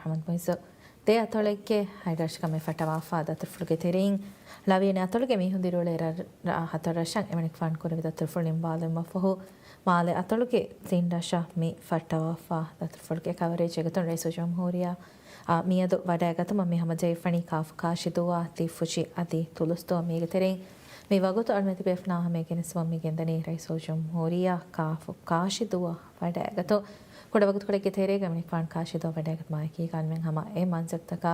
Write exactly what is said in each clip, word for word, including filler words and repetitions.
އަހަމަދު މުއިއްޒު. ދެ އަތޮޅެއްގެ ހަތް ރަށަކަށް މި ފައްޓަވާފަ ދަތުރުފުޅުގެ ތެރެއިން ޅަވިޔަނި އަތޮޅުގެ މީހުން ދިރިއުޅޭ ރަށް ރަށް ހަތަރު ރަށަށް އެމަނިކުފާނު ކުރެއްވި ދަތުރުފުޅު ނިންމާލުމަށްފަހު، މާލެ އަތޮޅުގެ ތިން ރަށަށް މި ފައްޓަވާފަ ދަތުރުފުޅުގެ ކަވަރޭޖް. އެގޮތުން ރައީސުލްޖުމްހޫރިއްޔާ އާ، މިއަދު ވަޑައިގަތުމަށް މި ހަމަޖެހިފަނީ ކާފު ކާށިދޫއާ ތިއް ފުށި އަދި ތުލުސްދުވަ. މީގެ ތެރެއިން މި ވަގުތު އަޅުމެން ތިބޭފުޅުންނާ ހަމައަށް ގެނެސްދެމުން މި ގެންދަނީ ރައީސުލްޖުމްހޫރިއްޔާ ކާފު ކާށިދޫއާ ވަޑައިގަތުން. ކުޑަވަގުތުކޮޅެއްގެ ތެރޭގަ އެމަނިކުފާނު ކާށިދޫއާ ވަޑައިގަތުމާ އެކީގަ އަޅުމެން ހަމަ އެ މަންޒަރުތަކާ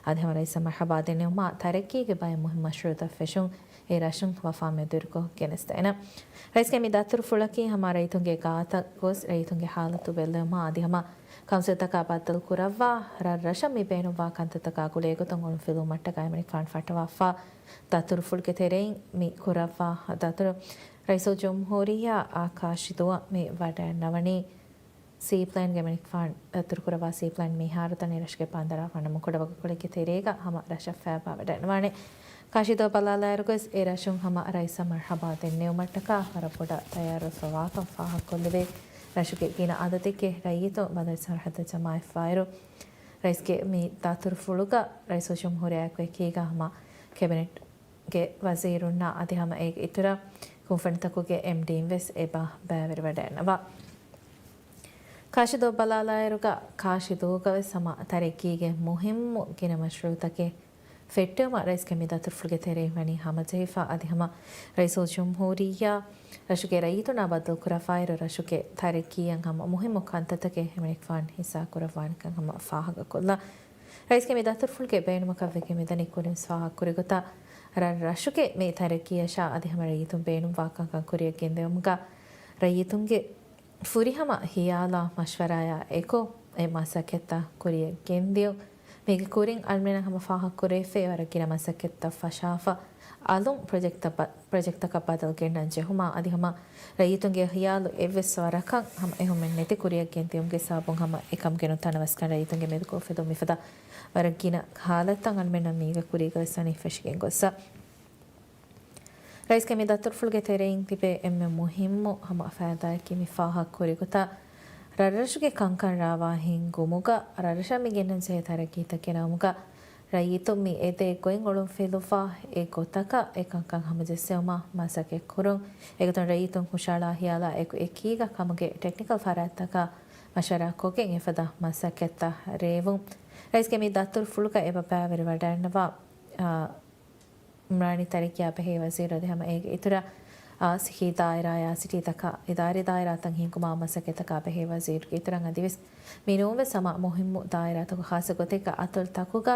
އަދި ހަމަ ރައީސަށް މަރްޙަބާ ދެންނެވުމާ ތަރައްގީގެ ބައެއް މުހިންމު މަޝްރޫޢުތައް ފެށުން އެ ރަށުން ވަފާ މެދުވެރިކޮށް ގެނެސްދޭނަން. ރައީސްގެ މި ދަތުރުފުޅަކީ ހަމަ ރައްޔިތުންގެ ގާތަށް ގޮސް ރައްޔިތުންގެ ހާލަތު ބެއްލެވުމާ އަދި ހަމަ ކައުންސިލްތަކާ ބައްދަލު ކުރައްވާ ރަށްރަށަށް މި ބޭނުންވާ ކަންތައްތަކާ ގުޅޭގޮތުން އޮޅުންފިލުވުމަށްޓަކާ އެމަނިކުފާނު ފައްޓަވާފަ ދަތުރުފުޅުގެ ތެރެއިން މި ކުރައްވާ ދަތުރު. ރައީސުލްޖުމްހޫރިއްޔާ އާ ކާށިދޫއަށް މި ވަޑައިންނަވަނީ ސީޕްލޭންގެ އެމަނިކުފާނު ދަތުރުކުރައްވާ ސީޕްލޭން މިހާރު ތަން އެ ރަށުގެ ބަނދަރާ ފަނަމު ކުޑަވަގުތުކޮޅެއްގެ ތެރޭގަ ހަމަ ރަށަށް ފައިބާ ވަޑައިންނަވާނެ. ކާށިދޫއަށް ބަލާލާއިރުގަސް އެ ރަށުން ހަމަ ރައީސަށް މަރްޙަބާ ދެންނެވުމަށްޓަކާ ވަރަށް ބޮޑަށް ތައްޔާރުވެފަވާކަން ފާހަގަކޮށްލެވޭ. ރަށުގެ ގިނަ އަދަދެއްގެ ރައްޔިތުން ބަނދަރު ސަރަހައްދަށް ޖަމާވެފައިއިރު، ރައީސްގެ މި ދަތުރުފުޅުގަ ރައީސުލްޖުމްހޫރިއްޔާއާއެކު އެކީގަ ހަމަ ކެބިނެޓްގެ ވަޒީރުންނާ އަދި ހަމަ އޭގެ އިތުރަށް ކުންފުނިތަކުގެ އެމްޑީން ވެސް އެބަ ބައިވެރިވަޑައިންނަވާ. ކާށިދޫއަށް ބަލާލާއިރުގަ ކާށިދޫގަވެސް ހަމަ ތަރައްގީގެ މުހިންމު ގިނަ މަޝްރޫޢުތަކެއް ފެއްޓެވުމަށް ރައީސްގެ މި ދަތުރުފުޅުގެ ތެރެއިން ވަނީ ހަމަޖެހިފަ އަދި ހަމަ ރައީސުލްޖުމްހޫރިއްޔާ ރަށުގެ ރައްޔިތުންނާ ބައްދަލުކުރައްވާއިރު ރަށުގެ ތަރައްގީއަށް ހަމަ މުހިންމު ކަންތައްތަކެއް އެމަނިކުފާނު ހިއްސާކުރައްވާނެކަން ހަމަ ފާހަގަކޮށްލާ. ރައީސްގެ މި ދަތުރުފުޅުގެ ބޭނުމަކަށް ވެގެން މިދަނީ ކުރިން ފާހަގަކުރި ގޮތަށް ރަށް ރަށުގެ މި ތަރައްގީއަށާ އަދި ހަމަ ރައްޔިތުން ބޭނުންވާ ކަންކަން ކުރިއަށް ގެންދިއުމުގަ ރައްޔިތުންގެ ފުރިހަމަ ހިޔާލާ މަޝްވަރާއާ އެކު އެ މަސައްކަތްތައް ކުރިއަށް ގެންދިޔުން. މީގެ ކުރިން އަޅުމެންނަށް ހަމަ ފާހަގަކުރެވިފައި ވަރަށް ގިނަ މަސައްކަތްތައް ފަށާފަ، އަލުން ޕްރޮޖެކްޓްތައް ބަ-، ޕްރޮޖެކްޓްތަކަށް ބަދަލު ގެންނަން ޖެހުމާ އަދި ހަމަ ރައްޔިތުންގެ ހިޔާލު އެއްވެސް ވަރަކަށް ހަމަ އެހުމެއް ނެތި ކުރިއަށް ގެންދިޔުމުގެ ސަބަބުން ހަމަ އެކަމުގެ ނުތަނަވަސްކަން ރައްޔިތުންގެ މެދުގަ އުފެދުން މިފަދަ ވަރަށް ގިނަ ހާލަތްތައް އަޅުމެންނަށް މީގެ ކުރީގަވެސް ވަނީ ފެށިގެން ގޮއްސަ. ރައީސްގެ މި ދަތުރުފުޅުގެ ތެރެއިން ތިބޭ އެންމެ މުހިއްމު ހަމަ ފައިދާއަކީ މި ފާހަގަކުރި ގޮތަށް ރަށްރަށުގެ ކަންކަން ރާވާ ހިންގުމުގަ ރަށްރަށަށް މި ގެންނަން ޖެހޭ ތަރައްގީތައް ގެނައުމުގަ ރައްޔިތުން މި އެދޭ ގޮތް އޮޅުންފިލުވާ އެ ގޮތަކަށް އެ ކަންކަން ހަމަޖެއްސެވުމަށް މަސައްކަތް ކުރުން. އެގޮތުން ރައްޔިތުން ހުށައަޅާ ހިޔާލާ އެކު އެކީގަ ކަމުގެ ޓެކްނިކަލް ފަރާތްތަކާ މަޝްވަރާ ކޮށްގެން އެފަދަ މަސައްކަތްތައް ރޭވުން. ރައީސްގެ މި ދަތުރުފުޅުގަ އެބަ ބައިވެރިވަޑައިންނަވާ، އާ، އުމްރާނީ ތަރައްގީއާ ބެހޭ ވަޒީރު އަދި ހަމަ އޭގެ އިތުރަށް، އާ، ސިއްހީ ދާއިރާއާ ސިޓީތަކާ އިދާރީ ދާއިރާތައް ހިންގުމާ މަސައްކަތްތަކާ ބެހޭ ވަޒީރުގެ އިތުރަށް އަދިވެސް މިނޫންވެސް ހަމަ މުހިއްމު ދާއިރާތަކު ޚާއްޞަ ގޮތެއްގަ އަތޮޅުތަކުގަ،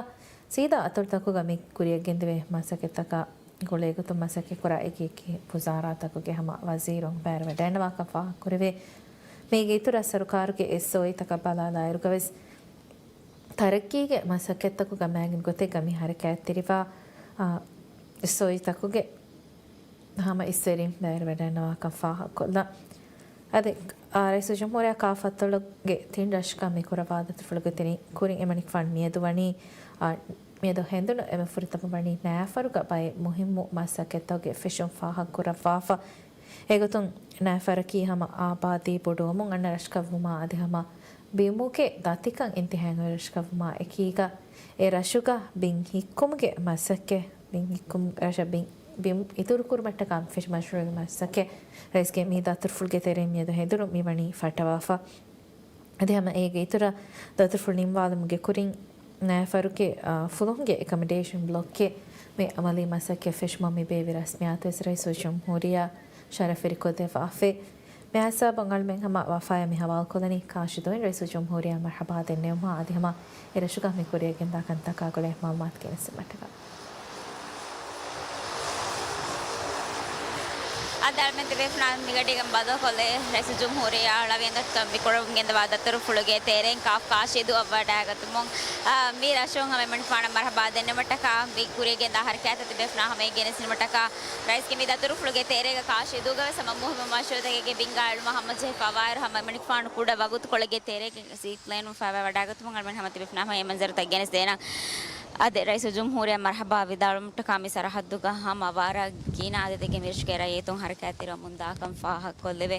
ސީދާ އަތޮޅުތަކުގަ މި ކުރިއަށް ގެންދެވޭ މަސައްކަތްތަކާ ގުޅޭގޮތުން މަސައްކަތްކުރާ އެކި އެކި ވުޒާރާތަކުގެ ހަމަ ވަޒީރުން ބައިވެރިވަޑައިންނަވާކަން ފާހަގަކުރެވޭ. މީގެ އިތުރަށް ސަރުކާރުގެ އެސްއޯއީތަކަށް ބަލާލާއިރުގަވެސް، ތަރައްގީގެ މަސައްކަތްތަކުގަ މައިގެން ގޮތެއްގަ މި ހަރަކާތްތެރިވާ، އާ، އެސްއޯއީތަކުގެ ހަމަ އިސްވެރިން ބައިވެރިވަޑައިންނަވާކަން ފާހަގަކޮށްލާ. އަދި، އާ، ރައީސުލްޖުމްހޫރިއްޔާ ކާފަތޮޅުގެ ތިން ރަށަކަށް މި ކުރައްވާ ދަތުރުފުޅުގެ ތެރެއިން ކުރިން އެމަނިކުފާނު މިއަދު ވަނީ، އާ، މިއަދު ހެނދުނު އެންމެ ފުރަތަމަ ވަނީ ނައިފަރުގަ ބައެއް މުހިއްމު މަސައްކަތްތަކުގެ ފެށުން ފާހަގަކުރައްވާފަ. އެގޮތުން ނައިފަރަކީ ހަމަ އާބާދީ ބޮޑުވަމުން އަންނަ ރަށަކަށްވުމާ އަދި ހަމަ ބިމުގެ ދަތިކަން އިންތިހާއިން އޮތް ރަށަކަށްވުމާ އެކީގަ، އެ ރަށުގަ ބިން ހިއްކުމުގެ މަސައްކަތް، ބިން ހިއްކުމު، ރަށަށް ބިން، ބިން އިތުރުކުރުމަށްޓަކާ ފެށި މަޝްރޫޢުގެ މަސައްކަތް ރައީސްގެ މި ދަތުރުފުޅުގެ ތެރެއިން މިއަދު ހެނދުނު މިވަނީ ފައްޓަވާފަ. އަދި ހަމަ އޭގެ އިތުރަށް ދަތުރުފުޅު ނިންމާލުމުގެ ކުރިން ނައިފަރުގެ، އާ، ފުލުހުންގެ އެކަމަޑޭޝަން ބްލޮކްގެ މި އަމަލީ މަސައްކަތް ފެށުމަށް މި ބޭއްވި ރަސްމިއްޔާތުވެސް ރައީސުލްޖުމްހޫރިއްޔާ ޝަރަފުވެރިކޮށްދެއްވާފައި. މިހާ ހިސާބުން އަޅުމެން ހަމަ ވަފާޔާ މި ހަވާލުކޮށްލަނީ ކާށިދޫއިން ރައީސުލްޖުމްހޫރިއްޔާ މަރްޙަބާ ދެންނެވުމާ އަދި ހަމަ އެ ރަށުގަ މި ކުރިއަށް ގެންދާ ކަންތަކާ ގުޅޭ މައުލޫމާތު ގެނެސްދިނުމަށްޓަކާ. އަދި އަޅުމެން ތިބޭފުޅުންނާ މިގަޑީގަ ބައްދަލުކޮށްލީ ރައީސުލްޖުމްހޫރިއްޔާ ޅަވިޔަނި ދަތުރުފުޅުގެ ތެރެއިން ކާފަ ކާށިދޫއަށް ވަޑައިގަތުމުން، އާ، މި ރަށުން ހަމަ އެމަނިކުފާނަށް މަރްޙަބާ ދެންނެވުމަށްޓަކާ މި ކުރިއަށް ގެންދާ ހަރަކާތްތައް ތިބޭފުޅުންނާ ހަމައަށް ގެނެސްދިނުމަށްޓަކާ ރައީސްގެ މި ދަތުރުފުޅުގެ ތެރޭގަ ކާށިދޫގަވެސް ހަމަ މުހިއްމު މަޝްރޫޢުތަކެއްގެ ބިންގާ އެޅުމަށް ހަމަޖެހިފައިވާއިރު ހަމަ އެމަނިކުފާނު ކުޑަ ވަގުތުކޮޅެއްގެ ތެރޭގަ ސީޕްލޭނުން ފައިވާ ވަޑައިގަތުމުން އަޅުމެން ހަމަ ތިބޭފުޅުންނާ ހަމަ އެ މަންޒަރުތައް ގެނެސްދޭނަން. އަދި ރައީސުލްޖުމްހޫރިއްޔާ މަރްޙަބާ ވިދާޅުވުމަށްޓަކާ މި ސަރަހައްދުގަ ހަމަ ވަރަށް ގިނަ އަދަދެއްގެ މިރަށުގެ ރައްޔިތުން ހަރަކާތްތެރިވަމުންދާކަން ފާހަގަކޮށްލެވޭ.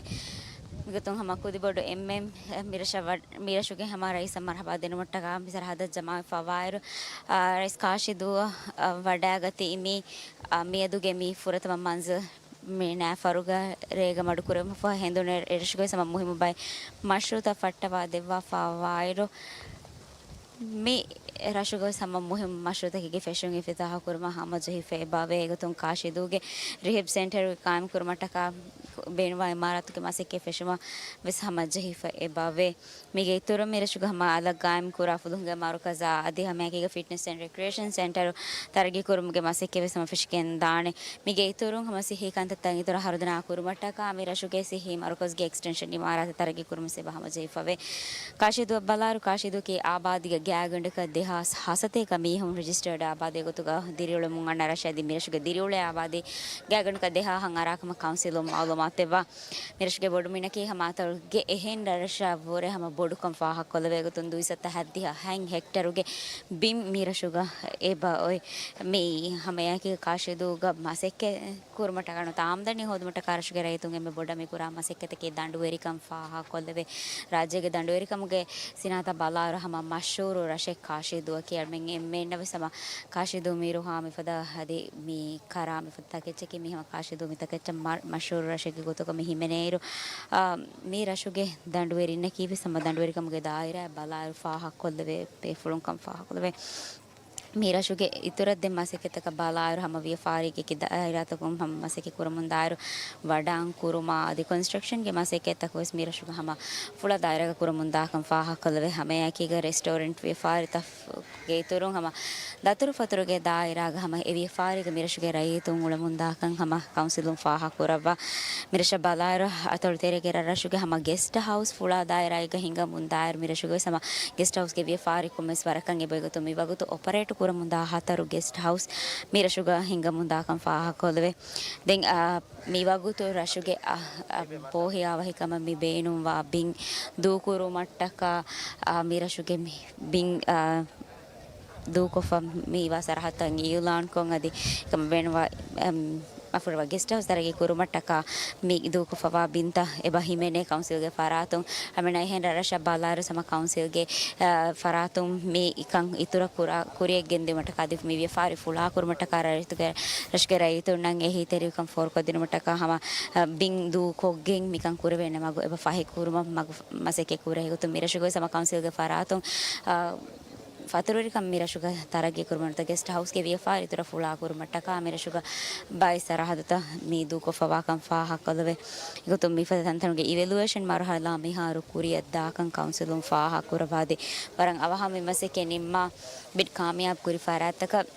މިގޮތުން ހަމަ ކުދިބޮޑު އެމްއެމް މިރަށަށް ވަ-، މިރަށުގެ ހަމަ ރައީސަށް މަރުޙަބާ ދިނުމަށްޓަކާ މި ސަރަހައްދަށް ޖަމާވެފަވާއިރު، އާ، ރައީސް ކާށިދޫ، އާ، ވަޑާގަތީ މި، އާ، މިއަދުގެ މި ފުރަތަމަ މަންޒިލް މި ނައިފަރުގަ ރޭގަ މަޑުކުރެވުމަށްފަހު ހެނދުނު އެ-، އެރަށުގަވެސް ހަމަ މުހިއްމު ބައެއް މަޝްރޫޢުތައް ފައްޓަވާ ދެއްވާފަވާއިރު، މި ރަށުގަވެސް ހަމަ މުހިއްމު މަޝްރޫޢުތަކެއްގެ ފެށުން އިފްތިތާޙު ކުރުމަށް ހަމަޖެހިފަ އެބަވޭ. އެގޮތުން ކާށިދޫގެ ރިހެބް ސެންޓަރުގެ ޤާއިމް ކުރުމަށްޓަކާ ބޭނުންވާ އިމާރާތުގެ މަސައްކަތް ފެށުމަށް ވެސް ހަމަޖެހިފަ އެބަވޭ. މީގެ އިތުރުން މިރަށުގެ ހަމަ އަލަށް ގާއިމް ކުރާ ފުލުހުންގެ މަރުކަޒާ އަދި ހަމައެކީގަ ފިޓްނެސް އެންޑް ރެކްރިއޭޝަން ސެންޓަރު ތަރައްގީ ކުރުމުގެ މަސައްކަތް ވެސް ހަމަ ފެށިގެންދާނެ. މީގެ އިތުރުން ހަމަ ސިއްހީ ކަންތައްތައް އިތުރަށް ހަރުދަނާ ކުރުމަށްޓަކާ މި ރަށުގެ ސިއްހީ މަރުކަޒުގެ އެކްސްޓެންޝަން އިމާރާތެއް ތަރައްގީ ކުރުމަށް އެބަ ހަމަޖެހިފަވޭ. ކާށިދޫއަށް ބަލާއިރު، ކާށިދޫއަކީ އާބާދީގެ ގާތްގަނޑަކަށް ދެހާސް ހަސަތޭކަ މީހުން ރެޖިސްޓަރޑް އާބާދީ ގޮތުގަ ދިރިއުޅެމުން އަންނަ ރަށެއް. އަދި މި ރަށުގެ ދިރިއުޅޭ އާބާދީ ގާތްގަނޑަކަށް ދެހާހަށް އަރާކަމަށް ކައުންސިލުން މައުލޫމާތު ދެއްވާ. މިރަށުގެ ބޮޑުމިނަކީ ހަމަ އަތޮޅުގެ އެހެން ރަށަށް ވުރެ ހަމަ ބޮޑުކަން ފާހަގަކޮށްލެވޭ. ގޮތުން ދުއިސައްތަ ހަތްދިހަ ހެކްޓަރުގެ ބިން މިރަށުގަ އެބަ އޮތް. މި ހަމައެކީ ކާށިދޫގަ މަސައްކަތް ކުރުމަށްޓަކާ ނުވަތަ އާމްދަނީ ހޯދުމަށްޓަކާ ރަށުގެ ރައްޔިތުން އެންމެ ބޮޑަށް މި ކުރާ މަސައްކަތަކީ ދަނޑުވެރިކަން ފާހަގަކޮށްލެވޭ. ރާއްޖޭގެ ދަނޑުވެރިކަމުގެ ސިނާއަތަށް ބަލާއިރު ހަމަ މަޝްހޫރު ރަށެއް ކާށިދޫއަކީ. އަޅުމެން އެންމެންނަށް ވެސް ހަމަ ކާށިދޫ މިރުހާ މިފަދަ އަދި މި ކަރާ މިފަދަ ތަކެއްޗަކީ މި ހަމަ ކާށިދޫ މި ތަކެއްޗަށް މަ-، މަޝްހޫރު ރަށެއްގެ ގޮތުގަ މި ހިމެނޭއިރު، އާ، މި ރަށުގެ ދަނޑުވެރިންނަކީ ވެސް ހަމަ ދަނޑުވެރިކަމުގެ ދާއިރާއަށް ބަލާއިރު ފާހަގަކޮށްލެވޭ ބޭފުޅުންކަން ފާހަގަކޮށްލެވޭ. މި ރަށުގެ އިތުރަށް ދެން މަސައްކަތްތަކަށް ބަލާއިރު ހަމަ ވިޔަފާރީގެ އެކި ދާއިރާތަކުން ހަމަ މަސައްކަތް ކުރަމުން ދާއިރު ވަޑާން ކުރުމާ އަދި ކޮންސްޓްރަކްޝަންގެ މަސައްކަތްތަކުން ވެސް މި ރަށުގަ ހަމަ ފުޅާ ދާއިރާގަ ކުރަމުން ދާކަން ފާހަގަކޮށްލެވޭ. ހަމައެކީގަ ރެސްޓޯރެންޓް ވިޔަފާރިތައް ގެ އިތުރުން ހަމަ ދަތުރުފަތުރުގެ ދާއިރާގަ ހަމަ އެ ވިޔަފާރީގަ މިރަށުގެ ރައްޔިތުން އުޅެމުންދާކަން ހަމަ ކައުންސިލުން ފާހަގަކުރައްވާ. މިރަށަށް ބަލާއިރު އަތޮޅު ތެރޭގެ ރަށްރަށުގެ ހަމަ ގެސްޓް ހައުސް ފުޅާ ދާއިރާއެއްގަ ހިނގަމުން ދާއިރު މިރަށުގަވެސް ހަމަ ގެސްޓް ހައުސްގެ ވިޔަފާރިކޮށް ވެސް ވަރަކަށް އެބައޮތް. މިވަގުތު އޮޕަރޭޓް ކުރަމުންދާ ހަތަރު ގެސްޓް ހައުސް މިރަށުގަ ހިނގަމުންދާކަން ފާހަގަކޮށްލެވޭ. ދެން، އާ، މިވަގުތު ރަށުގެ، އާ، އާ، ބޯހިޔާވަހިކަމަށް މި ބޭނުންވާ ބިން ދޫކުރުމަށްޓަކާ، އާ، މި ރަށުގެ މި ބިން، އާ، ދޫކޮށްފަ މިވާ ސަރަހައްދުތައް އިއުލާންކޮށް އަދި އެކަމަށް ބޭނުންވާ، އަމް، މަފުރަވާ ގެސްޓް ހައުސް ތަރައްގީ ކުރުމަށްޓަކާ މި ދޫކޮށްފަވާ ބިންތައް އެބަ ހިމެނޭ ކައުންސިލްގެ ފަރާތުން. އަމިނަ އެހެން ރަށްރަށަށް ބަލާއިރު ހަމަ ކައުންސިލްގެ، އަ، ފަރާތުން މި ކަން އިތުރަށް ކުރާ، ކުރިއަށް ގެންދިއުމަށްޓަކާ އަދި މި ވިޔަފާރި ފުޅާކުރުމަށްޓަކާ ރައްޔިތުގެ، ރަށުގެ ރައްޔިތުންނަށް އެހީތެރިކަން ފޯރުކޮށްދިނުމަށްޓަކާ ހަމަ، އަ، ބިން ދޫކޮށްގެން މިކަން ކުރެވޭނެ މަގު އެބަ ފަހި ކުރުމަށް މަގު މަސައްކަތް ކުރޭ. އެގޮތުން މި ރަށުގަވެސް ހަމަ ކައުންސިލްގެ ފަރާތުން، އަ، ފަތުރުވެރިކަން މި ރަށުގަ ތަރައްގީ ކުރުމަށް ނުވަތަ ގެސްޓް ހައުސްގެ ވިޔަފާރި އިތުރަށް ފުޅާ ކުރުމަށްޓަކާ މި ރަށުގަ ބައެއް ސަރަހައްދުތައް މި ދޫކޮށްފަވާކަން ފާހަގަކޮށްލެވޭ. އެގޮތުން މިފަދަ ތަންތަނުގެ އިވެލުއޭޝަން މަރުހަލާ މިހާރު ކުރިއަށް ދާކަން ކައުންސިލުން ފާހަގަކުރައްވާދޭ. ވަރަށް އަވަހަށް މި މަސައްކަތް ނިންމާ ބިޑް ކާމިޔާބު ކުރި ފަރާތްތަކަށް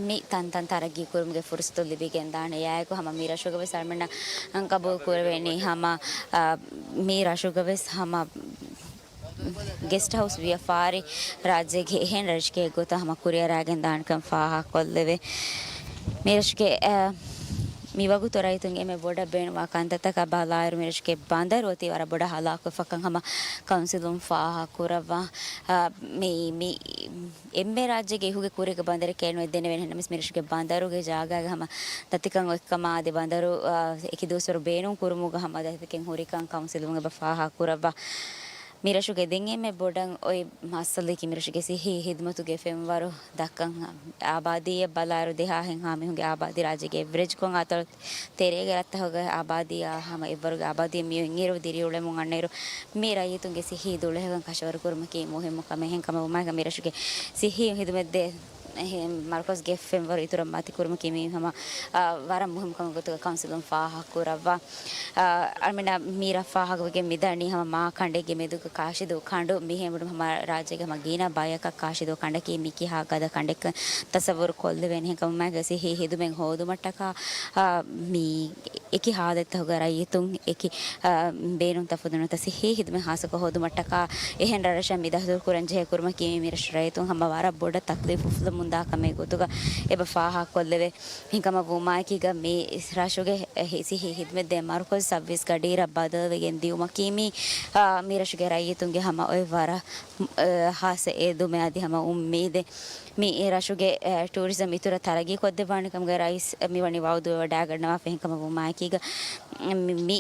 މި ތަންތަން ތަރައްގީ ކުރުމުގެ ފުރުސަތު ލިބިގެންދާނެ. އެއާއެކު ހަމަ މި ރަށުގަވެސް އަޅުމެންނަށް ގަބޫލު ކުރެވޭނީ ހަމަ، އާ، މި ރަށުގަވެސް ހަމަ ގެސްޓް ހައުސް ވިޔަފާރި ރާއްޖޭގެ އެހެން ރަށެއްގެ ގޮތަށް ހަމަ ކުރިއަރާގެން ދާނެކަން ފާހަގަކޮށްލެވޭ. މިރަށުގެ، އަ، މިވަގުތު ރައްޔިތުން އެންމެ ބޮޑަށް ބޭނުންވާ ކަންތައްތަކަށް ބަލާއިރު، މިރަށުގެ ބަނދަރު އޮތީ ވަރަށް ބޮޑަށް ހަލާކުވެފަކަން ހަމަ ކައުންސިލުން ފާހަގަކުރައްވާ. އަ، މި، މި އެންމެ ރާއްޖޭގެ އިހުގެ ކުރީގެ ބަނދަރެއް ކެއެން ނުވޭ ދެނެވެން ނަމަވެސް، މިރަށުގެ ބަނދަރުގެ ޖާގާގެ ހަމަ ދަތިކަން އޮތްކަމާ އަދި ބަނދަރު، އަ، އެކި ދުވަސްވަރު ބޭނުން ކުރުމުގަ ހަމަ ދަތިކަން ހުރިކަން ކައުންސިލުން އެބަ ފާހަގަކުރައްވާ. މިރަށުގެ ދެން އެންމެ ބޮޑަށް އޮތް މައްސަލައަކީ މިރަށުގެ ސިއްހީ ހިދުމަތުގެ ފެންވަރު ދައްކަން. އާބާދީއަށް ބަލާއިރު ދެހާހެއްހާ މީހުންގެ އާބާދީ ރާއްޖޭގެ އެވްރެޖްކޮށް އަތޮޅު ތެރޭގެ ރަށްތަކުގެ އާބާދީއާ ހަމަ އެއްވަރުގެ އާބާދީ މިއޮތް އިރު ދިރިއުޅެމުން އަންނައިރު މި ރައްޔިތުންގެ ސިއްހީ ދުޅަހެލިކަން ކަށަވަރު ކުރުމަކީ މުހިއްމު ކަމެއް. އެހެންކަމަށް ވުމާގެ މިރަށުގެ ސިއްހީ ހިދުމަތްދޭ އެހެން މަރުކަޒުގެ ފެންވަރު އިތުރަށް މަތިކުރުމަކީ މީ ހަމަ، އާ، ވަރަށް މުހިއްމު ކަމެއް ގޮތުގަ ކައުންސިލުން ފާހަގަކުރައްވާ. އާ، އަޅުމެންނަށް މީރަށް ފާހަގަވެގެން މިދަނީ ހަމަ މާ ކަނޑެއްގެ މެދުގަ ކާށިދޫ ކަނޑު މިހެން ބޮޑު ހަމަ ރާއްޖޭގެ ހަމަ ގިނަ ބަޔަކަށް ކާށިދޫ ކަނޑަކީ މި ކިހާ ގަދަ ކަނޑެއްކަން ތަސައްވުރު ކޮށްލެވޭނެ. އެހެންކަމުން މާގެ ސިއްހީ ހިދުމަތް ހޯދުމަށްޓަކާ، އާ، މި އެކި ހާލަތްތަކުގަ ރައްޔިތުން އެކި، އާ، ބޭނުންތައް ފުދުނުތަ ސިއްހީ ހިދުމަތް ހާއްސަކޮށް ހޯދުމަށްޓަކާ އެހެން ރަށްރަށަށް މި ދަތުރުކުރަން ޖެހޭ ކުރުމަކީ މި ރަށު ރައްޔިތުން ހަމަ ވަރަށް ބޮޑަށް ތަކްލީފު އުފުލަމުންދާ ކަމެއް ގޮތުގަ އެބަ ފާހަގަކޮށްލެވޭ. ހިނގަމަ ވުމާއެކީގަ މި ރަށުގެ ސިއްހީ ހިދުމަތްދޭ މަރުކަޒު ސައުވީސް ގަޑިއިރަށް ބަދަލުވެގެން ދިއުމަކީ މި، އާ، މި ރަށުގެ ރައްޔިތުންގެ ހަމަ އޮތް ވަރަށް، އާ، ހާއްސަ އެދުމެއް އަދި ހަމަ އުއްމީދެއް. މި ރަށުގެ، އާ، ޓޫރިޒަމް އިތުރަށް ތަރައްގީ ކޮށްދެއްވާނެ ކަމުގެ ރައީސް މިވަނީ ވައުދުވެވަޑައިގަންނަވާފަ. އެހެންކަމަށް ވުމާއެކީގަ މި، މި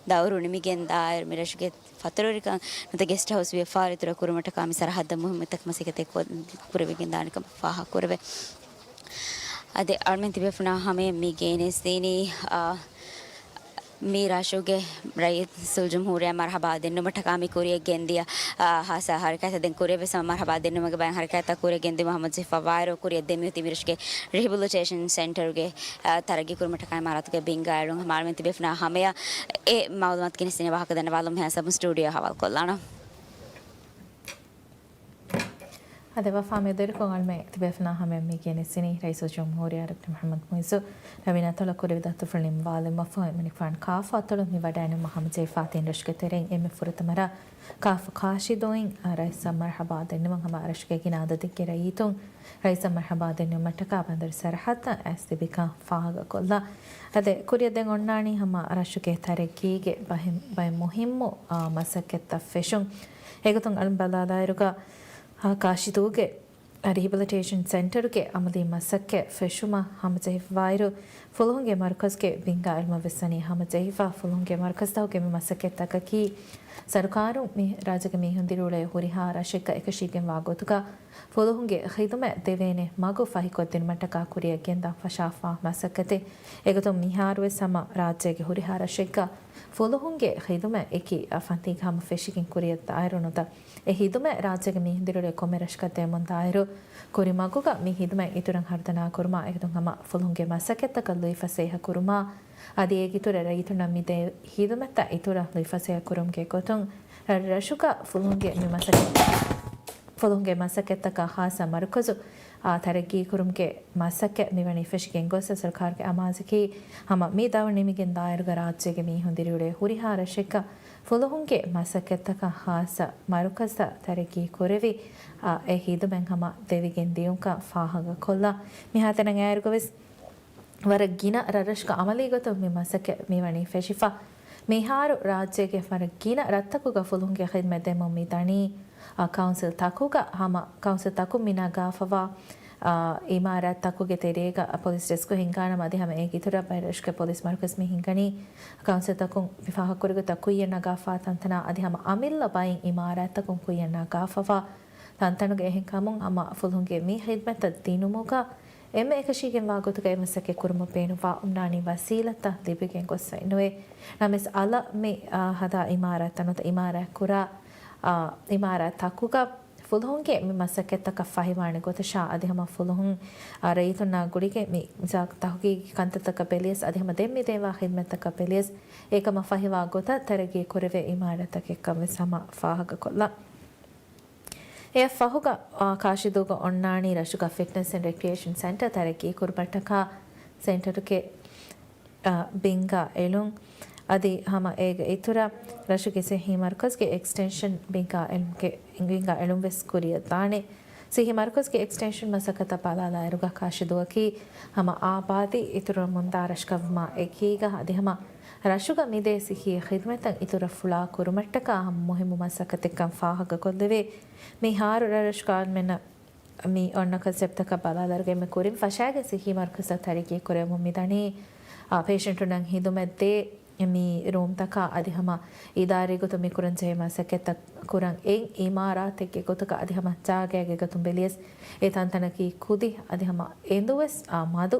ދައުރު ނިމިގެން ދާއިރު މި ރަށުގެ ފަތުރުވެރިކަން ނުވަތަ ގެސްޓް ހައުސް ވިޔަފާރި އިތުރަށް ކުރުމަށްޓަކާ މި ސަރަހައްދަށް މުހިއްމު ތަކެއް މަސައްކަތެއް ކުރެވިގެން ދާނެ ކަމަށް ފާހަގަ ކުރެވޭ. އަދި އަޅުމެން ތިބޭފުޅުންނާ ހަމަޔަށް މި ގޭނެސްދީނީ، އާ، މި ރަށުގެ ރައީސުލްޖުމްހޫރިއްޔާ މަރުހަބާ ދެންނުމަށްޓަކާ މި ކުރިޔަށް ގެންދިޔަ، އާ، ހާއްސަ ހަރަކާތްތައް ދެން ކުރެވޭ. ހަމަ މަރުހަބާ ދެންނުމުގެ ބައިން ހަރަކާތްތައް ކުރިޔަށް ގެންދިޔުމަށް ހަމަޖެހިފަ ވާއިރު ކުރިޔަށް ދެމިއޮތީ މި ރަށުގެ ރިހެބިލިޓޭޝަން ސެންޓަރުގެ، އާ، ތަރައްގީ ކުރުމަށްޓަކާ އިމާރާތުގެ ބިންގާ އެޅުން. ހަމަ އަޅުމެން ތިބޭފުޅުންނާ ހަމަޔަށް އެ މައުލޫމާތު ގެނެސްދޭނެ ވާހަކަ ދަންނަވާލުމުގެ ހިސާބުން ސްޓޫޑިއޯ ހަވާލުކޮށްލާނަން. އަދި ވަފާ މެދުވެރިކޮށް އަޅުމެން ތިބޭފުޅުންނާ ހަމަޔަށް މި ގެނެސްދިނީ ރައީސުލްޖުމްހޫރިއްޔާ ޑޮކްޓަރ މުޙައްމަދު މުޢިއްޒު ނަވީން އަތޮޅަށް ކުރެވި ދަތުފުޅު ނިންމަވާލުމަށްފަހު، އެމަނިކުފާނު ކާފަ އަތޮޅުން މި ވަޑައިނުމަށް ހަމަޖެހިފަ ތިން ރަށުގެ ތެރެއިން އެންމެ ފުރަތަމަ ރަށް ކާފަ ކާށިދޫއިން ރައީސަށް މަރުޙަބާ ދެންނުމަށް ހަމަ ރަށުގެ ގިނަ އަދަދެއްގެ ރައްޔިތުން ރައީސަށް މަރުޙަބާ ދެންނުމަށްޓަކާ ބަނދަރު ސަރަހައްދަށް އައިސް ތިބިކަން ފާހަގަކޮށްލާ. އަދި ކުރިއަށް ދެން އޮންނާނީ ހަމަ ރަށުގެ ތަރައްގީގެ ބަހެއް، ބައެއް މުހިއްމު، އާ، މަސައްކަތްތައް ފެށުން. އެގޮތުން އަޅުން ބަލާލާއިރުގަ، އާ، ކާށިދޫގެ ރިހެބިލިޓޭޝަން ސެންޓަރުގެ އަމަލީ މަސައްކަތް ފެށުމަށް ހަމަޖެހިފަވާއިރު، ފުލުހުންގެ މަރުކަޒުގެ ބިންގާ އެޅުމަށް ވެސް ވަނީ ހަމަޖެހިފަ. ފުލުހުންގެ މަރުކަޒުތަކުގެ މި މަސައްކަތްތަކަކީ، ސަރުކާރުން މި ރާއްޖޭގެ މީހުން ދިރިއުޅޭ ހުރިހާ ރަށެއްގަ އެކަށީގެންވާ ގޮތުގަ، ފުލުހުންގެ ޚިދުމަތް ދެވޭނެ މަގު ފަހިކޮށްދިނުމަށްޓަކާ ކުރިއަށް ގެންދާ ފަށާފާ މަސައްކަތެއް. އެގޮތުން މިހާރުވެސް ހަމަ ރާއްޖޭގެ ހުރިހާ ރަށެއްގަ ފުލުހުންގެ ޚިދުމަތް އެކި ފަންތީގަ ހަމަ ފެށިގެން ކުރިއަށް ދާއިރު ނުވަތަ އެ ޚިދުމަތް ރާއްޖޭގެ މީހުން ދިރިއުޅޭ ކޮންމެ ރަށަކަށް ދެމުން ދާއިރު، ކުރި މަގުގަ މި ޚިދުމަތް އިތުރަށް ހަރުދަނާ ކުރުމާ އެގޮތުން ހަމަ ފުލުހުންގެ މަސައްކަތްތަކަށް ލުއިފަސޭހަ ކުރުމާ، އަދި އޭގެ އިތުރަށް ރައްޔިތުންނަށް މި ދޭ ޚިދުމަތްތައް އިތުރަށް ލުއިފަސޭހަ ކުރުމުގެ ގޮތުން ރަށްރަށުގަ ފުލުހުންގެ މި މަސައްކަތް، ފުލުހުންގެ މަސައްކަތްތަކަށް ހާއްސަ މަރުކަޒު، އާ، ތަރައްގީ ކުރުމުގެ މަސައްކަތް މިވަނީ ފެށިގެން ގޮސް، ސަރުކާރުގެ އަމާޒަކީ ހަމަ މި ދައުރު ނިމިގެން ދާއިރުގަ ރާއްޖޭގެ މީހުން ދިރިއުޅޭ ހުރިހާ ރަށެއްގަ ފުލުހުންގެ މަސައްކަތްތަކަށް ހާއްސަ މަރުކަޒުތައް ތަރައްގީ ކުރެވި، އާ، އެ ޚިދުމަތް ހަމަ ދެވިގެން ދިޔުންކަން ފާހަގަކޮށްލާ. މިހާތަނަށް އައިރުގަ ވެސް ވަރަށް ގިނަ ރަށްރަށުގަ އަމަލީ ގޮތުން މި މަސައްކަތް މިވަނީ ފެށިފަ. މިހާރު ރާއްޖޭގެ ވަރަށް ގިނަ ރަށްތަކުގަ ފުލުހުންގެ ޚިދުމަތް ދެމުން މި ދަނީ، އާ، ކައުންސިލް ތަކުގަ ހަމަ ކައުންސިލް ތަކުން މި ނަގާފަވާ، އާ، އިމާރާތް ތަކުގެ ތެރޭގަ ޕޮލިސް ޑެސްކު ހިންގާނަމަ އަދި ހަމަ އޭގެ އިތުރަށް ބައެއް ރަށުގެ ޕޮލިސް މަރުކަޒް މި ހިންގަނީ. ކައުންސިލް ތަކުން މި ފާހަގަކުރި ގޮތަށް ކުއްޔަށް ނަގާފާ ތަންތަނާ އަދި ހަމަ އަމިއްލަ ބައިން އިމާރާތް ތަކުން ކުއްޔަށް ނަގާފަވާ ތަންތަނުގެ އެހެންކަމުން ހަމަ ފުލުހުންގެ މި ޚިދުމަތްތައް ދިނުމުގަ އެންމެ އެކަށީގެންވާ ގޮތުގައި މަސައްކަތް ކުރުމަށް ބޭނުންވާ އޮންނާނީ ވަސީލަތްތައް ލިބިގެން ގޮސްފައި ނުވޭ. ނަމަވެސް އަލަށް މި، އާ، ހަދާ އިމާރާތްތައް ނުވަތަ އިމާރާތް ކުރާ، އާ، އިމާރާތް ތަކުގަ ފުލުހުންގެ މި މަސައްކަތްތަކަށް ފަހިވާނެ ގޮތަށާ އަދި ހަމަ ފުލުހުން، އާ، ރައްޔިތުންނާ ގުޅިގެން މި ތަހުގީގީ ކަންތައްތަކަށް ބެލިޔަސް އަދި ހަމަ ދެން މި ދޭންވާ ޚިދުމަތްތަކަށް ބެލިޔަސް އެކަމަށް ފަހިވާ ގޮތަށް ތަރައްގީ ކުރެވޭ އިމާރާތްތަކެއްކަން ވެސް ހަމަ ފާހަގަކޮށްލާ. އެއަށް ފަހުގަ، އާ، ކާށިދޫގަ އޮންނާނީ ރަށުގަ ފިޓްނަސް އެންޑް ރެކްރިއޭޝަން ސެންޓަރ ތަރައްގީ ކުރުމަށްޓަކާ ސެންޓަރުގެ، އާ، ބިންގާ އެޅުން. އަދި ހަމަ އޭގެ އިތުރަށް ރަށުގެ ސިއްހީ މަރުކަޒުގެ އެކްސްޓެންޝަން ބިންގާ އެޅުމުގެ، ބިންގާ އެޅުން ވެސް ކުރިއަށް ދާނެ. ސިއްހީ މަރުކަޒުގެ އެކްސްޓެންޝަން މަސައްކަތަށް ބަލާލާއިރުގަ ކާށިދޫއަކީ ހަމަ އާބާދީ އިތުރަށް މުންދާ ރަށުކަމުގަ އެކީގަ އަދި ހަމަ ރަށުގަ މިދޭ ސިއްހީ ޚިދުމަތްތައް އިތުރަށް ފުޅާ ކުރުމަށްޓަކާ ހަމަ މުހިއްމު މަސައްކަތެއްކަން ފާހަގަކޮށްލެވޭ. މިހާރު ރަށްރަށުގަ އަޅުމެންނަށް މި އޮންނަ ކޮންސެޕްޓަކަށް ބަލާލާއިރުގަ އެންމެ ކުރިން ފަށާގެން ސިއްހީ މަރުކަޒުތައް ތަރައްގީ ކުރެވެމުން މިދަނީ، އާ، ޕޭޝަންޓުންނަށް ޚިދުމަތް ދޭ މި ރޫމްތަކާ އަދި ހަމަ އިދާރީ ގޮތުން މި ކުރަންޖެހޭ މަސައްކަތްތައް ކުރަން އެއް އިމާރާތެއްގެ ގޮތުގަ އަދި ހަމަ ޖާގައިގެ ގޮތުން ބެލިޔަސް އެ ތަންތަނަކީ ކުދި އަދި ހަމަ އެނދުވެސް، އާ، މަދު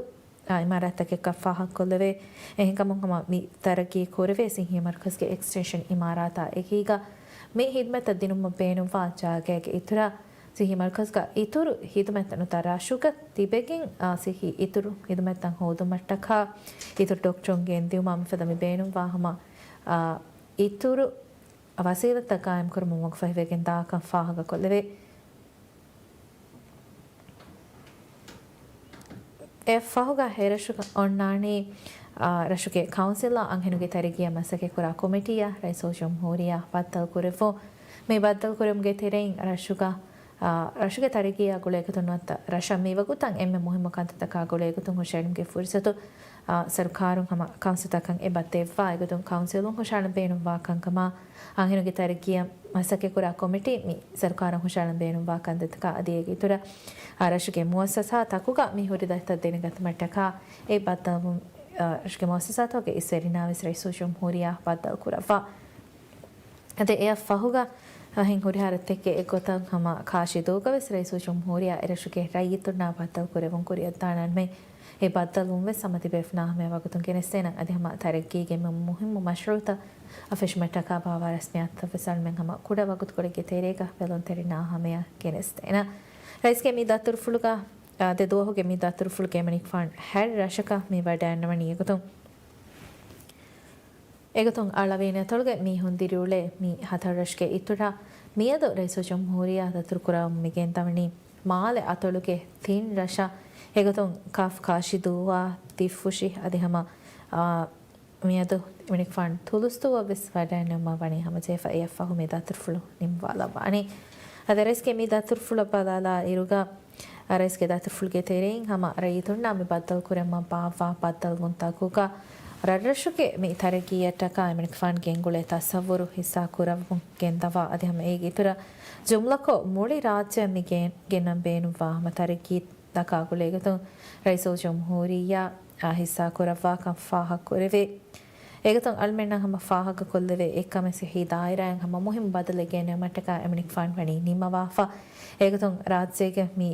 އިމާރާތްތަކެއްކަން ފާހަގަކޮށްލެވޭ. އެހެންކަމުން ހަމަ މި ތަރައްގީ ކުރެވޭ ސިއްހީ މަރުކަޒުގެ އެކްސްޓެންޝަން އިމާރާތާ އެކީގަ މި ޚިދުމަތްތައް ދިނުމަށް ބޭނުންވާ ޖާގައިގެ އިތުރަށް ސިއްހީ މަރުކަޒުގަ އިތުރު ޚިދުމަތްތައް ނުވަތަ ރަށުގަ ތިބެގެން، އާ، ސިއްހީ އިތުރު ޚިދުމަތްތައް ހޯދުމަށްޓަކާ އިތުރު ޑޮކްޓަރުން ގެންދިއުމާ މިފަދަ މި ބޭނުންވާ ހަމަ، އާ، އިތުރު ވަސީލަތްތައް ގާއިމްކުރުމަށް ވަގުފަހިވެގެން ދާކަން ފާހަގަކޮށްލެވޭ. އެ ފަހުގަ އެ ރަށުގަ އޮންނާނީ، އާ، ރަށުގެ ކައުންސިލްއާ އަންހެނުންގެ ތަރައްގީއަށް މަސައްކަތްކުރާ ކޮމިޓީއާ ރައީސުލްޖުމްހޫރިއްޔާ ބައްދަލުކުރެއްވުން. މި ބައްދަލުކުރުމުގެ ތެރެއިން ރަށުގަ، އާ، ރަށުގެ ތަރައްގީއާ ގުޅޭގޮތުން ނުވަތަ ރަށަށް މިވަގުތަށް އެންމެ މުހިއްމު ކަންތައްތަކާ ގުޅޭގޮތުން ހުށައެޅުމުގެ ފުރުސަތު، އާ، ސަރުކާރުން ހަމަ ކައުންސިލްތަކަށް އެބަ ދެއްވާ. އެގޮތުން ކައުންސިލުން ހުށައަޅަން ބޭނުންވާ ކަންކަމާ އަންހެނުންގެ ތަރައްގީއަށް މަސައްކަތްކުރާ ކޮމިޓީ މި ސަރުކާރަށް ހުށައަޅަން ބޭނުންވާ ކަންތައްތަކާ އަދި އޭގެ އިތުރަށް، އާ، ރަށުގެ މުއައްސަސާ ތަކުގަ މި ހުރި ދަތިތައް ދެނެގަތުމަށްޓަކާ އެ ބައްދަލުވުން ރަށުގެ މުއައްސަސާތަކުގެ އިސްވެރިންނާވެސް ރައީސުލްޖުމްހޫރިއްޔާ ބައްދަލުކުރައްވާ. އަދި އެއަށް ފަހުގަ އަހެން ހުރިހާ ރަށްތަކެއް އެއްގޮތަށް ހަމަ ކާށިދޫގަވެސް ރައީސުލްޖުމްހޫރިއްޔާ އެރަށުގެ ރައްޔިތުންނާ ބައްދަލު ކުރެވުން ކުރިއަށްދާނަންމެ. އެ ބައްދަލުވުންވެސް ހަމަ ތިބޭފުޅުންނާ ހަމަޔަށް ވަގުތުން ގެނެސްދޭނަން. އަދި ހަމަ ތަރައްގީގެ މު-، މުހިއްމު މަޝްރޫއުތައް އަށް ފެށުމަށްޓަކާ ބާވާ ރަސްމިއްޔާތުތައްވެސް އަޅުމެން ހަމަ ކުޑަ ވަގުތުކޮޅެއްގެ ތެރޭގަ ބެލުންތެރިންނާ ހަމަޔަށް ގެނެސްދޭނަން. ރައީސްގެ މި ދަތުރުފުޅުގަ، އާ، ދެ ދުވަހުގެ މި ދަތުރުފުޅުގަ އެމަނިކުފާނު ހަތް ރަށަކަށް މި ވަޑައިންނަވަނީ. އެގޮތުން އެގޮތުން އަޅަވީން އަތޮޅުގެ މީހުން ދިރިއުޅޭ މި ހަތަރު ރަށުގެ އިތުރަށް މިއަދު ރައީސުލްޖުމްހޫރިއްޔާ ދަތުރުކުރައްވަމުން މިގެންދަވަނީ މާލެ އަތޮޅުގެ ތިން ރަށަށް. އެގޮތުން ކާފް ކާށިދޫއާ ދިއްފުށި އަދި ހަމަ، އާ، މިއަދު އެމަނިކުފާނު ތުލުސްދޫއަށްވެސް ވަޑައިންނެވުމަށް ވަނީ ހަމަޖެހިފަ. އެއަށްފަހު މި ދަތުރުފުޅު ނިންމަވާލައްވާނީ. އަދި ރައީސްގެ މި ދަތުރުފުޅަށް ބަލާލާ އިރުގަ، ރައީސްގެ ދަތުރުފުޅުގެ ތެރެއިން ހަމަ ރައްޔިތުންނާ މި ބައްދަލުކުރެވުމަށް ބާއްވާ ބައްދަލުވުންތަކުގަ ރަށްރަށުގެ މި ތަރައްގީއަށްޓަކާ އެމަނިކުފާނު ގެންގުޅޭ ތަސައްވުރު ހިއްސާ ކުރައްވަމުން ގެންދަވާ. އަދި ހަމަ އޭގެ އިތުރަށް ޖުމްލަކޮށް މުޅި ރާއްޖެއަށް މި ގެން-، ގެންނަން ބޭނުންވާ ހަމަ ތަރައްގީތަކާ ގުޅޭގޮތުން ރައީސުލްޖުމްހޫރިއްޔާ އާ ހިއްސާ ކުރައްވާކަން ފާހަގަކުރެވޭ. އެގޮތުން އަޅުމެންނަށް ހަމަ ފާހަގަކޮށްލެވޭ އެއްކަމެއް ސިއްހީ ދާއިރާއިން ހަމަ މުހިއްމު ބަދަލެއް ގެނެވުމަށްޓަކާ އެމަނިކުފާނު ވަނީ ނިންމަވާފަ. އެގޮތުން ރާއްޖޭގެ މި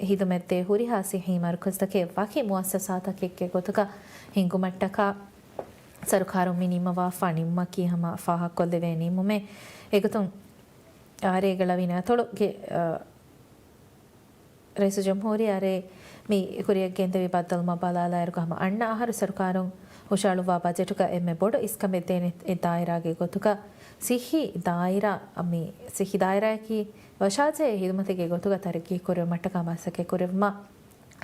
ހިދުމަތްދޭ ހުރިހާ ސިއްހީ މަރުކަޒުތަކެއް ވަކި މުއައްސަސާތަކެއްގެ ގޮތުގަ ހިންގުމަށްޓަކާ ސަރުކާރުން މި ނިންމަވާފާ ނިންމުމަކީ ހަމަ ފާހަގަކޮށްލެވޭ ނިންމުމެއް. އެގޮތުން އާރޭގަ އަޅަވީން އަތޮޅުގެ، އަ، ރައީސުލްޖުމްހޫރިއްޔާ އާރޭ މި ކުރިއަށް ގެންދެވި ބައްދަލުވުމަށް ބަލާލާއިރުގަ ހަމަ އަންނަ އަހަރު ސަރުކާރުން ހުށަހަޅުއްވާ ބަޖެޓުގަ އެންމެ ބޮޑު އިސްކަމެއް ދޭނެ އެއް ދާއިރާގެ ގޮތުގަ ސިއްހީ ދާއިރާ، މި ސިއްހީ ދާއިރާއަކީ ވަށާޖެހޭ ހިދުމަތެއްގެ ގޮތުގަ ތަރައްގީ ކުރެވުމަށްޓަކާ މަސައްކަތް ކުރެވުމަށް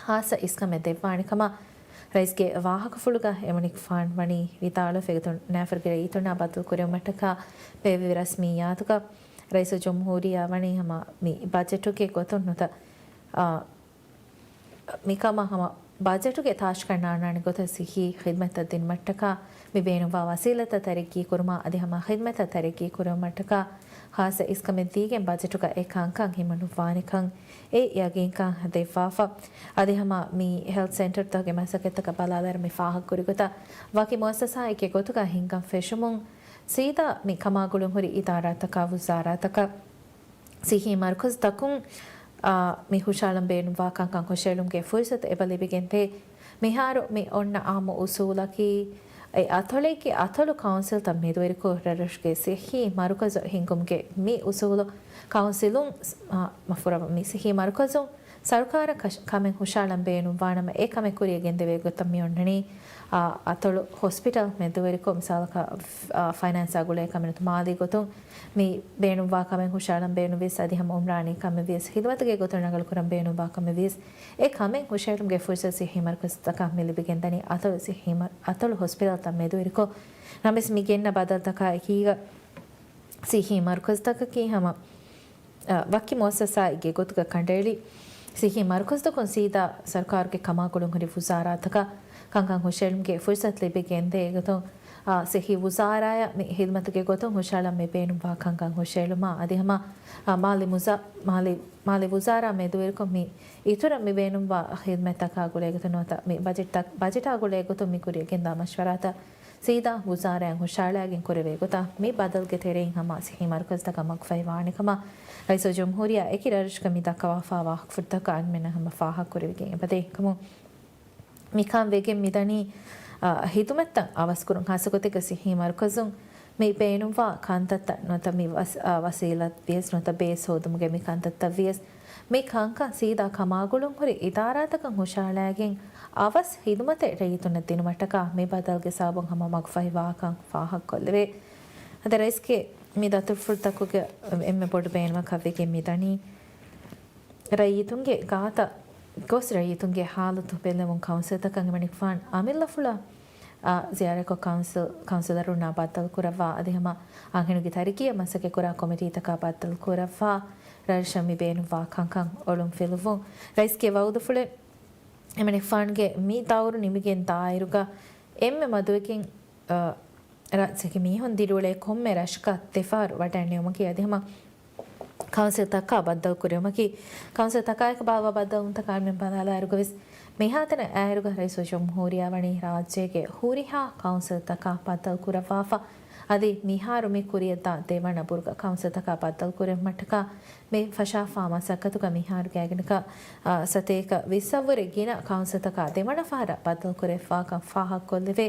ހާއްސަ އިސްކަމެއް ދެއްވާނެ ކަމަށް ރައީސްގެ ވާހަކަފުޅުގަ އެމަނިކުފާނު ވަނީ ވިދާޅުވެފަ. އެގޮތުން ނައިފަރުގެ ރައްޔިތުންނާ ބައްދަލު ކުރެވުމަށްޓަކާ ބޭއްވި ރަސްމިއްޔާތުގަ ރައީސުލްޖުމްހޫރިއްޔާ ވަނީ ހަމަ މި ބަޖެޓުގެ ގޮތުން ނުތަ، އާ، މިކަމަށް ހަމަ ބަޖެޓުގެ ތާށިކަން ނާންނާނެ ގޮތަށް ސިއްހީ ޚިދްމަތްތައް ދިނުމަށްޓަކާ މި ބޭނުންވާ ވަސީލަތްތައް ތަރައްގީ ކުރުމާ އަދި ހަމަ ޚިދްމަތްތައް ތަރައްގީ ކުރުމަށްޓަކާ ހާއްސަ އިސްކަމެއް ދީގެން ބަޖެޓުގަ އެ ކަންކަން ހިމަނުއްވާނެކަން އެ ޔަގީންކަން ދެއްވާފަ. އަދި ހަމަ މި ހެލްތް ސެންޓަރުތަކުގެ މަސައްކަތްތަކަށް ބަލާލާއިރު މި ފާހަގަކުރި ގޮތަށް ވަކި މުއައްސަސާއެއްގެ ގޮތުގަ ހިންގަން ފެށުމުން ސީދާ މި ކަމާގުޅުން ހުރި އިދާރާތަކާ ވުޒާރާތަކަށް ސިއްހީ މަރުކަޒުތަކުން، އާ، މި ހުށައަޅަން ބޭނުންވާ ކަންކަން ހުށައެޅުމުގެ ފުރުސަތު އެބަ ލިބިގެންދޭ. މިހާރު މި އޮންނަ އާއްމު އުސޫލަކީ، އެ އަތޮޅެއްގެ އަތޮޅު ކައުންސިލްތައް މެދުވެރިކޮށް، ރަށްރަށުގެ ސިއްހީ މަރުކަޒު ހިންގުމުގެ މި އުސޫލު ކައުންސިލުން، އާ، މަފުރަވަ މި ސިއްހީ މަރުކަޒުން ސަރުކާރަށް ކަށް-، ކަމެއް ހުށައަޅަން ބޭނުންވާނަމަ، އެ ކަމެއް ކުރިއަށް ގެންދެވޭ ގޮތަށް މި އޮންނަނީ، އާ، އަތޮޅު ހޮސްޕިޓަލް މެދުވެރިކޮށް، މިސާލަކަށް، އާ، ފައިނޭންސާ ގުޅޭ ކަމެއް ނުވަތަ މާލީ ގޮތުން މި ބޭނުންވާ ކަމެއް ހުށައަޅަން ބޭނުންވިޔަސް، އަދި ހަމަ އުމްރާނީ ކަމެއް ވިޔަސް، ޚިދުމަތުގެ ގޮތުން ރަނގަޅުކުރަން ބޭނުންވާ ކަމެއް ވިޔަސް، އެ ކަމެއް ހުށައެޅުމުގެ ފުރުސަތު ސިއްހީ މަރުކަޒުތަކަށް މި ލިބިގެންދަނީ އަތޮޅު ސިއްހީ މަ-، އަތޮޅު ހޮސްޕިޓަލްތައް މެދުވެރިކޮށް. ނަމަވެސް މި ގެންނަ ބަދަލުތަކާ އެކީގަ ސިއްހީ މަރުކަޒުތަކަކީ ހަމަ އަ، ވަކި މުއައްސަސާއެއްގެ ގޮތުގަ ކަނޑައެޅި، ސިއްހީ މަރުކަޒުތަކުން ސީދާ ސަރުކާރުގެ ކަމާގުޅުން ހުރި ވުޒާރާތަކަށް ކަންކަން ހުށައެޅުމުގެ ފުރުސަތު ލިބިގެންދޭ. އެގޮތުން، އާ، ސިއްހީ ވުޒާރާއަށް މި ޚިދުމަތުގެ ގޮތުން ހުށައަޅަން މި ބޭނުންވާ ކަންކަން ހުށައެޅުމާ އަދި ހަމަ، އާ، މާލި މުޒާ-، މާލި، މާލި ވުޒާރާ މެދުވެރިކޮށް މި އިތުރަށް މި ބޭނުންވާ ޚިދުމަތްތަކާ ގުޅޭގޮތުން ނުވަތަ މި ބަޖެޓްތައް، ބަޖެޓާ ގުޅޭގޮތުން މި ކުރިއަށް ގެންދާ މަޝްވަރާތައް ސީދާ ވުޒާރާއިން ހުށައަޅާގެން ކުރެވޭ ގޮތަށް މި ބަދަލުގެ ތެރެއިން ހަމަ ސިއްހީ މަރުކަޒުތަކަށް މަގުފަހިވާނެ ކަމަށް ރައީސުލްޖުމްހޫރިއްޔާ އެކި ރަށްރަށުގަ މި ދައްކަވާފާ ވާހަކަފުޅުތަކަށް އަންމެންނަށް ހަމަ ފާހަގަކުރެވިގެން އެބަދޭ ކަމުން މިކަން ވެގެން މިދަނީ، އަ، ހިދުމަތްތައް އަވަސްކުރުން ހާއްސަގޮތެއްގަ ސިއްހީ މަރުކަޒުން މި ބޭނުންވާ ކަންތައްތައް ނުވަތަ މި ވަސް-، އަ، ވަސީލަތް ވިޔަސް ނުވަތަ ބޭސް ހޯދުމުގެ މި ކަންތައްތައް ވިޔަސް މި ކަންކަން ސީދާ ކަމާގުޅުން ހުރި އިދާރާތަކަށް ހުށައަޅާގެން އަވަސް ހިދުމަތެއް ރައްޔިތުންނަށް ދިނުމަށްޓަކާ މި ބަދަލުގެ ސަބަބުން ހަމަ މަގުފަހިވާކަން ފާހަގަކޮށްލެވޭ. އަދި ރައީސްގެ މި ދަތުރުފުޅުތަކުގެ އެންމެ ބޮޑު ބޭނުމަކަށް ވެގެން މިދަނީ، ރައްޔިތުންގެ ގާތަށް ގޮސް ރައްޔިތުންގެ ހާލަތު ބެއްލެވުން ކައުންސިލްތަކަށް އެމަނިކުފާނު އަމިއްލަފުޅަށް، އާ، ޒިޔާރަތްކޮށް ކައުންސިލް، ކައުންސިލަރުންނާ ބައްދަލުކުރައްވާ އަދި ހަމަ އަންހެނުންގެ ތަރައްގީއަށް މަސައްކަތްކުރާ ކޮމިޓީތަކާ ބައްދަލުކުރައްވާ ރަށްރަށަށް މި ބޭނުންވާ ކަންކަން އޮޅުން ފިލުވުން. ރައީސްގެ ވައުދުފުޅެއް އެމަނިކުފާނުގެ މި ދައުރު ނިމިގެން ދާއިރުގަ އެންމެ މަދުވެގެން، އާ، ރާއްޖޭގެ މީހުން ދިރިއުޅޭ ކޮންމެ ރަށަކަށް ދެފަހަރު ވަޑައިންނެވުމަކީ އަދި ހަމަ ކައުންސިލްތަކާ ބައްދަލުކުރުމަކީ، ކައުންސިލްތަކާއެކު ބާއްވާ ބައްދަލުވުންތަކާ އަޅުމެން ބަލާލާއިރުގަވެސް، މިހާތަނަށް އައިއިރުގަ ރައީސުލްޖުމްހޫރިއްޔާ ވަނީ ރާއްޖޭގެ ހުރިހާ ކައުންސިލްތަކާ ބައްދަލުކުރައްވާފަ. އަދި މިހާރު މި ކުރިޔަށްދާ ދެވަނަ ބުރުގަ ކައުންސިލްތަކާ ބައްދަލުކުރެވުމަށްޓަކާ މި ފަށާފާ މަސައްކަތުގަ މިހާރު ގާތްގަނޑަކަށް، އާ، ސަތޭކަ ވިއްސަށް ވުރެ ގިނަ ކައުންސިލްތަކާ ދެވަނަ ފަހަރަށް ބައްދަލުކުރެވިފާކަން ފާހަގަކޮށްލެވޭ.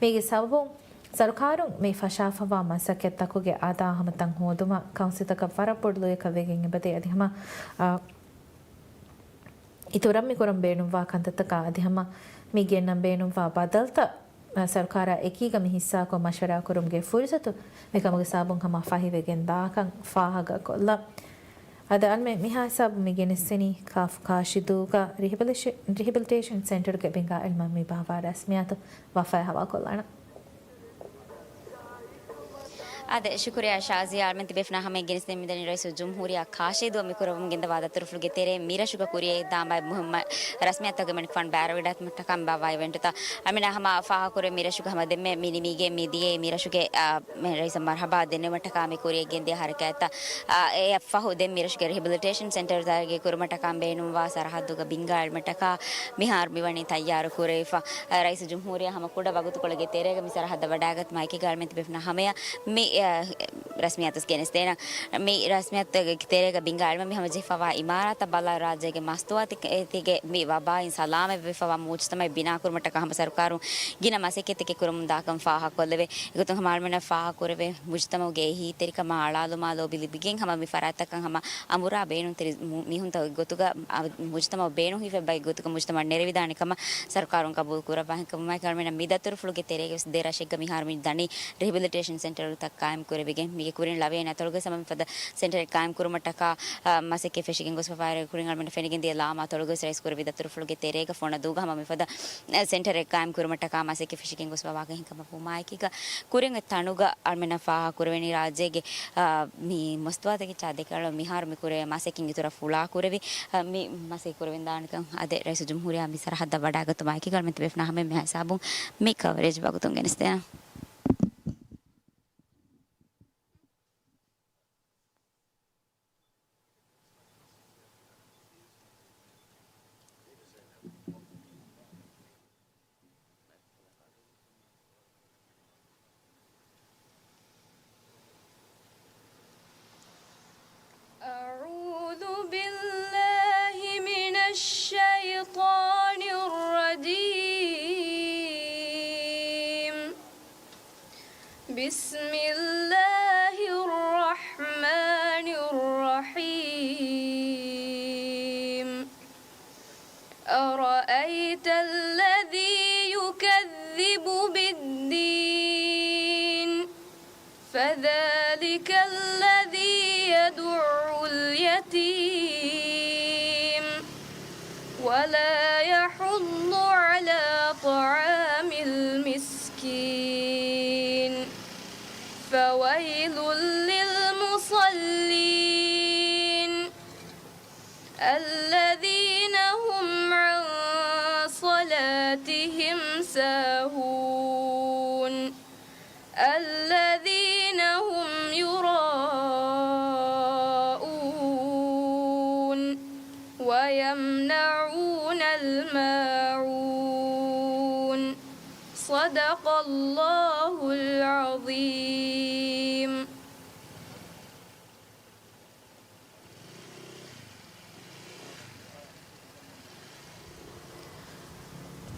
މީގެ ސަބަބުން، ސަރުކާރުން މި ފަށާފަވާ މަސައްކަތްތަކުގެ އަދާ ހަމަތައް ހޯދުމަށް ކައުންސިލްތަކަށް ވަރަށް ބޮޑު ލުޔަކަށް ވެގެން އެބަދޭ. އަދި ހަމަ، އާ، އިތުރަށް މި ކުރަން ބޭނުންވާ ކަންތައްތަކާ އަދި ހަމަ މި ގެންނަން ބޭނުންވާ ބަދަލުތައް، އާ، ސަރުކާރާ އެކީގަ މި ހިއްސާކޮށް މަޝްވަރާ ކުރުމުގެ ފުރުސަތު މިކަމުގެ ސަބަބުން ހަމަ ފަހިވެގެން ދާކަން ފާހަގަކޮށްލަ. އަދި އަޅުމެން މިހާ ހިސާބު މި ގެނެސްދެނީ ކާފް ކާށިދޫގަ ރިހެބިލިޓޭޝަ-، ރިހެބިލިޓޭޝަން ސެންޓަރުގެ ބިންގާ އިލްމަށް މި ބާއްވާ ރަސްމިއްޔާތު ވަފާއަށް ހަވާލުކޮށްލާނަން. އާދެ، ޝުކުރިއްޔާ ޝާޒިޔާ. އަޅުމެން ތިބޭފުޅުންނާ ހަމައަށް ގެނެސްދޭން މިދަނީ ރައީސުލްޖުމްހޫރިއްޔާ ކާށިދޫ މި ކުރައްވަމުން ގެންދަވާ ދަތުރުފުޅުގެ ތެރޭ މިރަށުގަ ކުރިޔަށްދާން ބައެއް މުހިއްމު ރަސްމިއްޔާތަކުގެ މަނިކުފާނު ބައިވެރިވެވަޑައިގަތުމަށްޓަކާ މި ބާއްވާ އިވެންޓުތައް. އަޅުމެންނާ ހަމަ ފާހަގަކުރެއްވި މިރަށުގަ ހަމަ ދެންމެ މި ނިމިގެން މި ދިޔައީ މިރަށުގެ، އާ، މި ރައީސަށް މަރުހަބާ ދެންނެވުމަށްޓަކާ މި ކުރިޔަށް ގެންދިޔަ ހަރަކާތްތައް. އާ، އެއަށްފަހު ދެން މިރަށުގެ ރިހެބިލިޓޭޝަން ސެންޓަރު ތައްޔާރު ކުރުމަށްޓަކާ ބޭނުންވާ ސަރަހައްދުގަ ބިންގާ އިލްމަށްޓަކާ މިހާރު މިވަނީ ތައްޔާރު ކުރެވިފަ. ރައީސުލްޖުމްހޫރިއްޔާ ހަމަ ކުޑަ ވަގުތުކޮޅެއްގެ ތެރޭގަ މި ސަރަހައްދަށް ވަޑައިގަތުމާ އެކީގަ އަޅުމެން ތިބޭފުޅުންނާ ހަމަޔަށް މި، އަ، ރަސްމިއްޔާތު ގެނެސްދޭނަން. މި ރަސްމިއްޔާތުގެ ތެރޭގަ ބިންގާ އިލްމަށް މި ހަމަޖެހިފަވާ އިމާރާތަށް ބަލާ ރާއްޖޭގެ މަސްތުވާތީގެ މި ވަބާއިން ސަލާމަތްވެފަވާ މުޖުތަމަޢެއް ބިނާކުރުމަށްޓަކާ ހަމަ ސަރުކާރުން ގިނަ މަސައްކަތްތަކެއް ކުރަމުން ދާކަން ފާހަގަކޮށްލެވޭ. އެގޮތުން ހަމަ އަޅުމެންނަށް ފާހަގަކުރެވޭ މުޖުތަމަޢުގެ އެހީތެރިކަމާ އަޅާލުމާ ލޯބި ލިބިގެން ހަމަ މި ފަރާތްތަކަށް ހަމަ އަނބުރާ ބޭނުންތެރި މު-، މީހުންތަކުގެ ގޮތުގަ އަ، މުޖުތަމަޢު ބޭނުން ހިފެއް ބައެއް ގޮތުގަ މުޖުތަމަޢަށް ނެރެވިދާނެ ކަމަށް ސަރުކާރުން ގަބޫލު ކުރައްވާ ހިންގުމާއެކު އަޅުމެންނަށް މި ދަތުރުފުޅުގެ ތެރޭގަވެސް ދެ ރަށެއްގަ މިހާރު މި ދަނީ ރިހެބިލިޓޭޝަން ސެންޓަރުތައް ޤާއިމް ކުރެވިގެން. މީގެ ކުރިން ލަވައެއް ނަތޮޅުގަވެސް ހަމަ މިފަދަ ސެންޓަރެއް ޤާއިމް ކުރުމަށްޓަކާ، އަ، މަސައްކަތް ފެށިގެން ގޮސްފަވާއިރު ކުރިން އަޅުމެންނަށް ފެނިގެންދިޔަ ލާމާ ތޮޅުގަވެސް ރައީސް ކުރެއްވި ދަތުރުފުޅުގެ ތެރޭގަ ފޮނަދޫގަ ހަމަ މިފަދަ ސެންޓަރެއް ޤާއިމް ކުރުމަށްޓަކާ މަސައްކަތް ފެށިގެން ގޮސްފަވާކަން ހިނގަމަ ވުމާއެކީގަ ކުރިން އެ ތަނުގަ އަޅުމެންނަށް ފާހަގަކުރެވެނީ ރާއްޖޭގެ، އާ، މި މަސްތުވާތަކެއްޗާ ދެކެ އަޅު މިހާރު މި ކުރެވޭ މަސައްކަތް އިތުރަށް ފުޅާ ކުރެވި، އާ، މި މަސައްކަތް ކުރެވެންދާނެކަން އާދެ، ރައީސުލްޖުމްހޫރިއްޔާ މި ސަރަހައްދަށް ވަޑައިގަތުމާއެކީގަ އަޅުމެން ތިބޭފުޅުންނާ ހަމަ މި ހިސާބުން މި ކަވަރޭޖް ވަގުތުން ގެނެސްދޭނަން. أعوذ بالله من الشيطان الرجيم. بسم الله الرحمن الرحيم. أرأيت الذي يكذب بالدين فذلك الذي يدع اليتيم ولا يحض على طعام المسكين فويل للمصلين الذين هم عن صلاتهم ساهون الذين هم يراءون ويمنعون الماعون. صدق الله العظيم.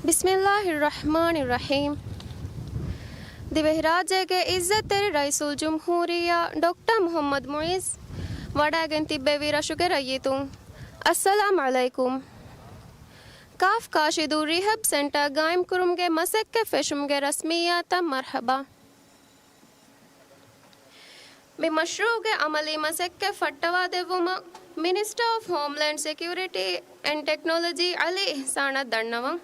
ބިސްމިއްލާހިއްރަޙްމާނިއްރަޙީމް. ދިވެހިރާއްޖޭގެ އިއްޒަތްތެރި ރައީސުލްޖުމްހޫރިއްޔާ ޑޮކްޓަރ މުޙައްމަދު މުޢިއްޒު ވަޑައިގެން ތިއްބެވި ރަށުގެ ރައްޔިތުން، އައްސަލާމް ޢަލައިކުމް. ކާފް ކާށިދޫ ރިހެބް ސެންޓަރ ގާއިމްކުރުމުގެ މަސައްކަތް ފެށުމުގެ ރަސްމިއްޔާތަށް މަރްޙަބާ. މި މަޝްރޫޢުގެ ޢަމަލީ މަސައްކަތް ފައްޓަވާދެއްވުމަށް މިނިސްޓަރ އޮފް ހޯމްލޭންޑް ސެކިއުރިޓީ އެންޑް ޓެކްނޮލޮޖީ ޢަލީ އިޙްސާނަށް ދަންނަވަން.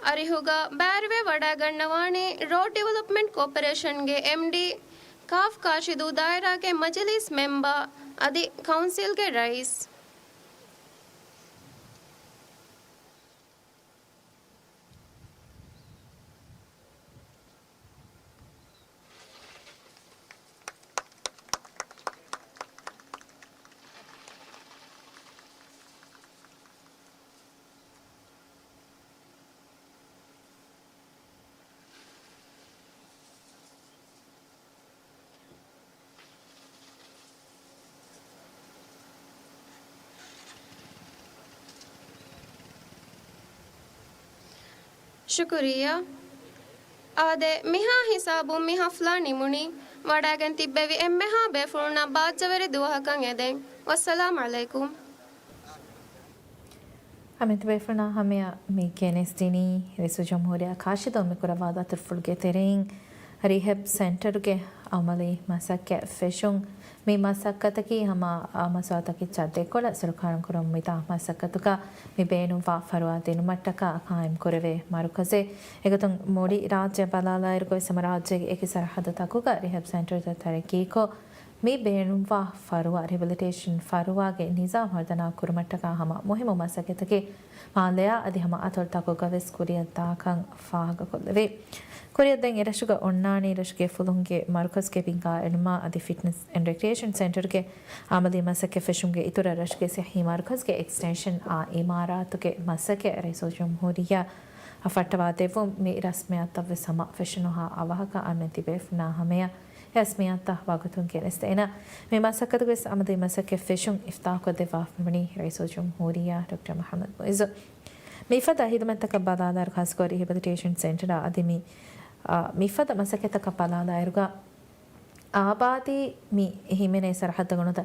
އަރިހުގަ ބައިވެރިވެ ވަޑައިގަންނަވާނީ ރޯޑް ޑިވެލޮޕްމަންޓް ކޯޕަރޭޝަންގެ އެމްޑީ، ކާފް ކާށިދޫ ދާއިރާގެ މަޖިލީސް މެމްބަރ އަދި ކައުންސިލްގެ ރައީސް. ޝުކުރިއްޔާ. އާދެ، މިހާ ހިސާބުން މި ހަފްލާ ނިމުނީ. ވަޑައިގެން ތިއްބެވި އެންމެހާ ބޭފުޅުންނަށް ބާއްޖަވެރި ދުވަހަކަށް އެދެން. ވައްސަލާމް ޢަލައިކުމް. އަމިއްލަ ބޭފުޅުންނާ ހަމަޔަށް މި ގެނެސްދިނީ ރައީސުލްޖުމްހޫރިއްޔާ ކާށިދޫ މި ކުރައްވާ ދަތުރުފުޅުގެ ތެރެއިން ރިހެބް ސެންޓަރުގެ އަމަލީ މަސައްކަތް ފެށުން. މި މަސައްކަތަކީ ހަމަ މަސްވާތަކެއްޗާ ދެކޮޅަށް ސަރުކާރުން ކުރަމުން ވިދާ މަސައްކަތުގަ މި ބޭނުންވާ ފަރުވާ ދިނުމަށްޓަކާ ޤާއިމް ކުރެވޭ މަރުކަޒެއް. އެގޮތުން މުޅި ރާއްޖެ ބަލާލާއިރުގައި ހަމަ ރާއްޖޭގެ އެކި ސަރަހައްދުތަކުގަ ރިހެބް ސެންޓަރުތައް ތަރައްޤީކޮށް، މި ބޭނުންވާ ފަރުވާ، ރިހެބިލިޓޭޝަން ފަރުވާގެ ނިޒާމް ހަރުދަނާ ކުރުމަށްޓަކާ ހަމަ މުހިއްމު މަސައްކަތަކެއް މާލެއާ އަދި ހަމަ އަތޮޅުތަކުގަވެސް ކުރިއަށްދާކަން ފާހަގަކޮށްލެވޭ. ކުރިއަށްދޭން އެރަށުގަ އޮންނާނީ ރަށުގެ ފުލުހުންގެ މަރުކަޒުގެ ބިންގާ އެޅުމާ އަދި ފިޓްނަސް އެންޑް ރެކްރިއޭޝަން ސެންޓަރުގެ އަމަލީ މަސައްކަތް ފެށުމުގެ އިތުރަށް ރަށުގެ ސިއްހީ މަރުކަޒުގެ އެކްސްޓެންޝަން އާ އިމާރާތުގެ މަސައްކަތް ރައީސުލްޖުމްހޫރިއްޔާ އަށް ފައްޓަވާދެއްވުން. މި ރަސްމިއްޔާތަށްވެސް ހަމަ ފެށުނުހާ އަވަހަކަށް އަންނަ ތިބޭފުނާ ހަމަޔަށް ރަސްމިއްޔާތަށް ވަގުތުން ގެނެސްދޭނަ. މި މަސައްކަތުގެ ވެސް އަމަލީ މަސައްކަތް ފެށުން އިފްތާޙްކޮށްދެއްވާފައިވަނީ ރައީސުލްޖުމްހޫރިއްޔާ ޑޮކްޓަރ މުޙައްމަދު މުޢިއްޒު. މިފަދަ ހިދުމަތްތަކަށް ބަލާލާއިރު، ޚާއްޞަކޮށް ރިހެބިލިޓޭޝަން ސެންޓަރާ އަދި މި، އާ، މިފަދަ މަސައްކަތްތަކަށް ބަލާލާއިރުގަ، އާބާދީ މި ހިމެނޭ ސަރަހައްދުގަ ނުވަތަ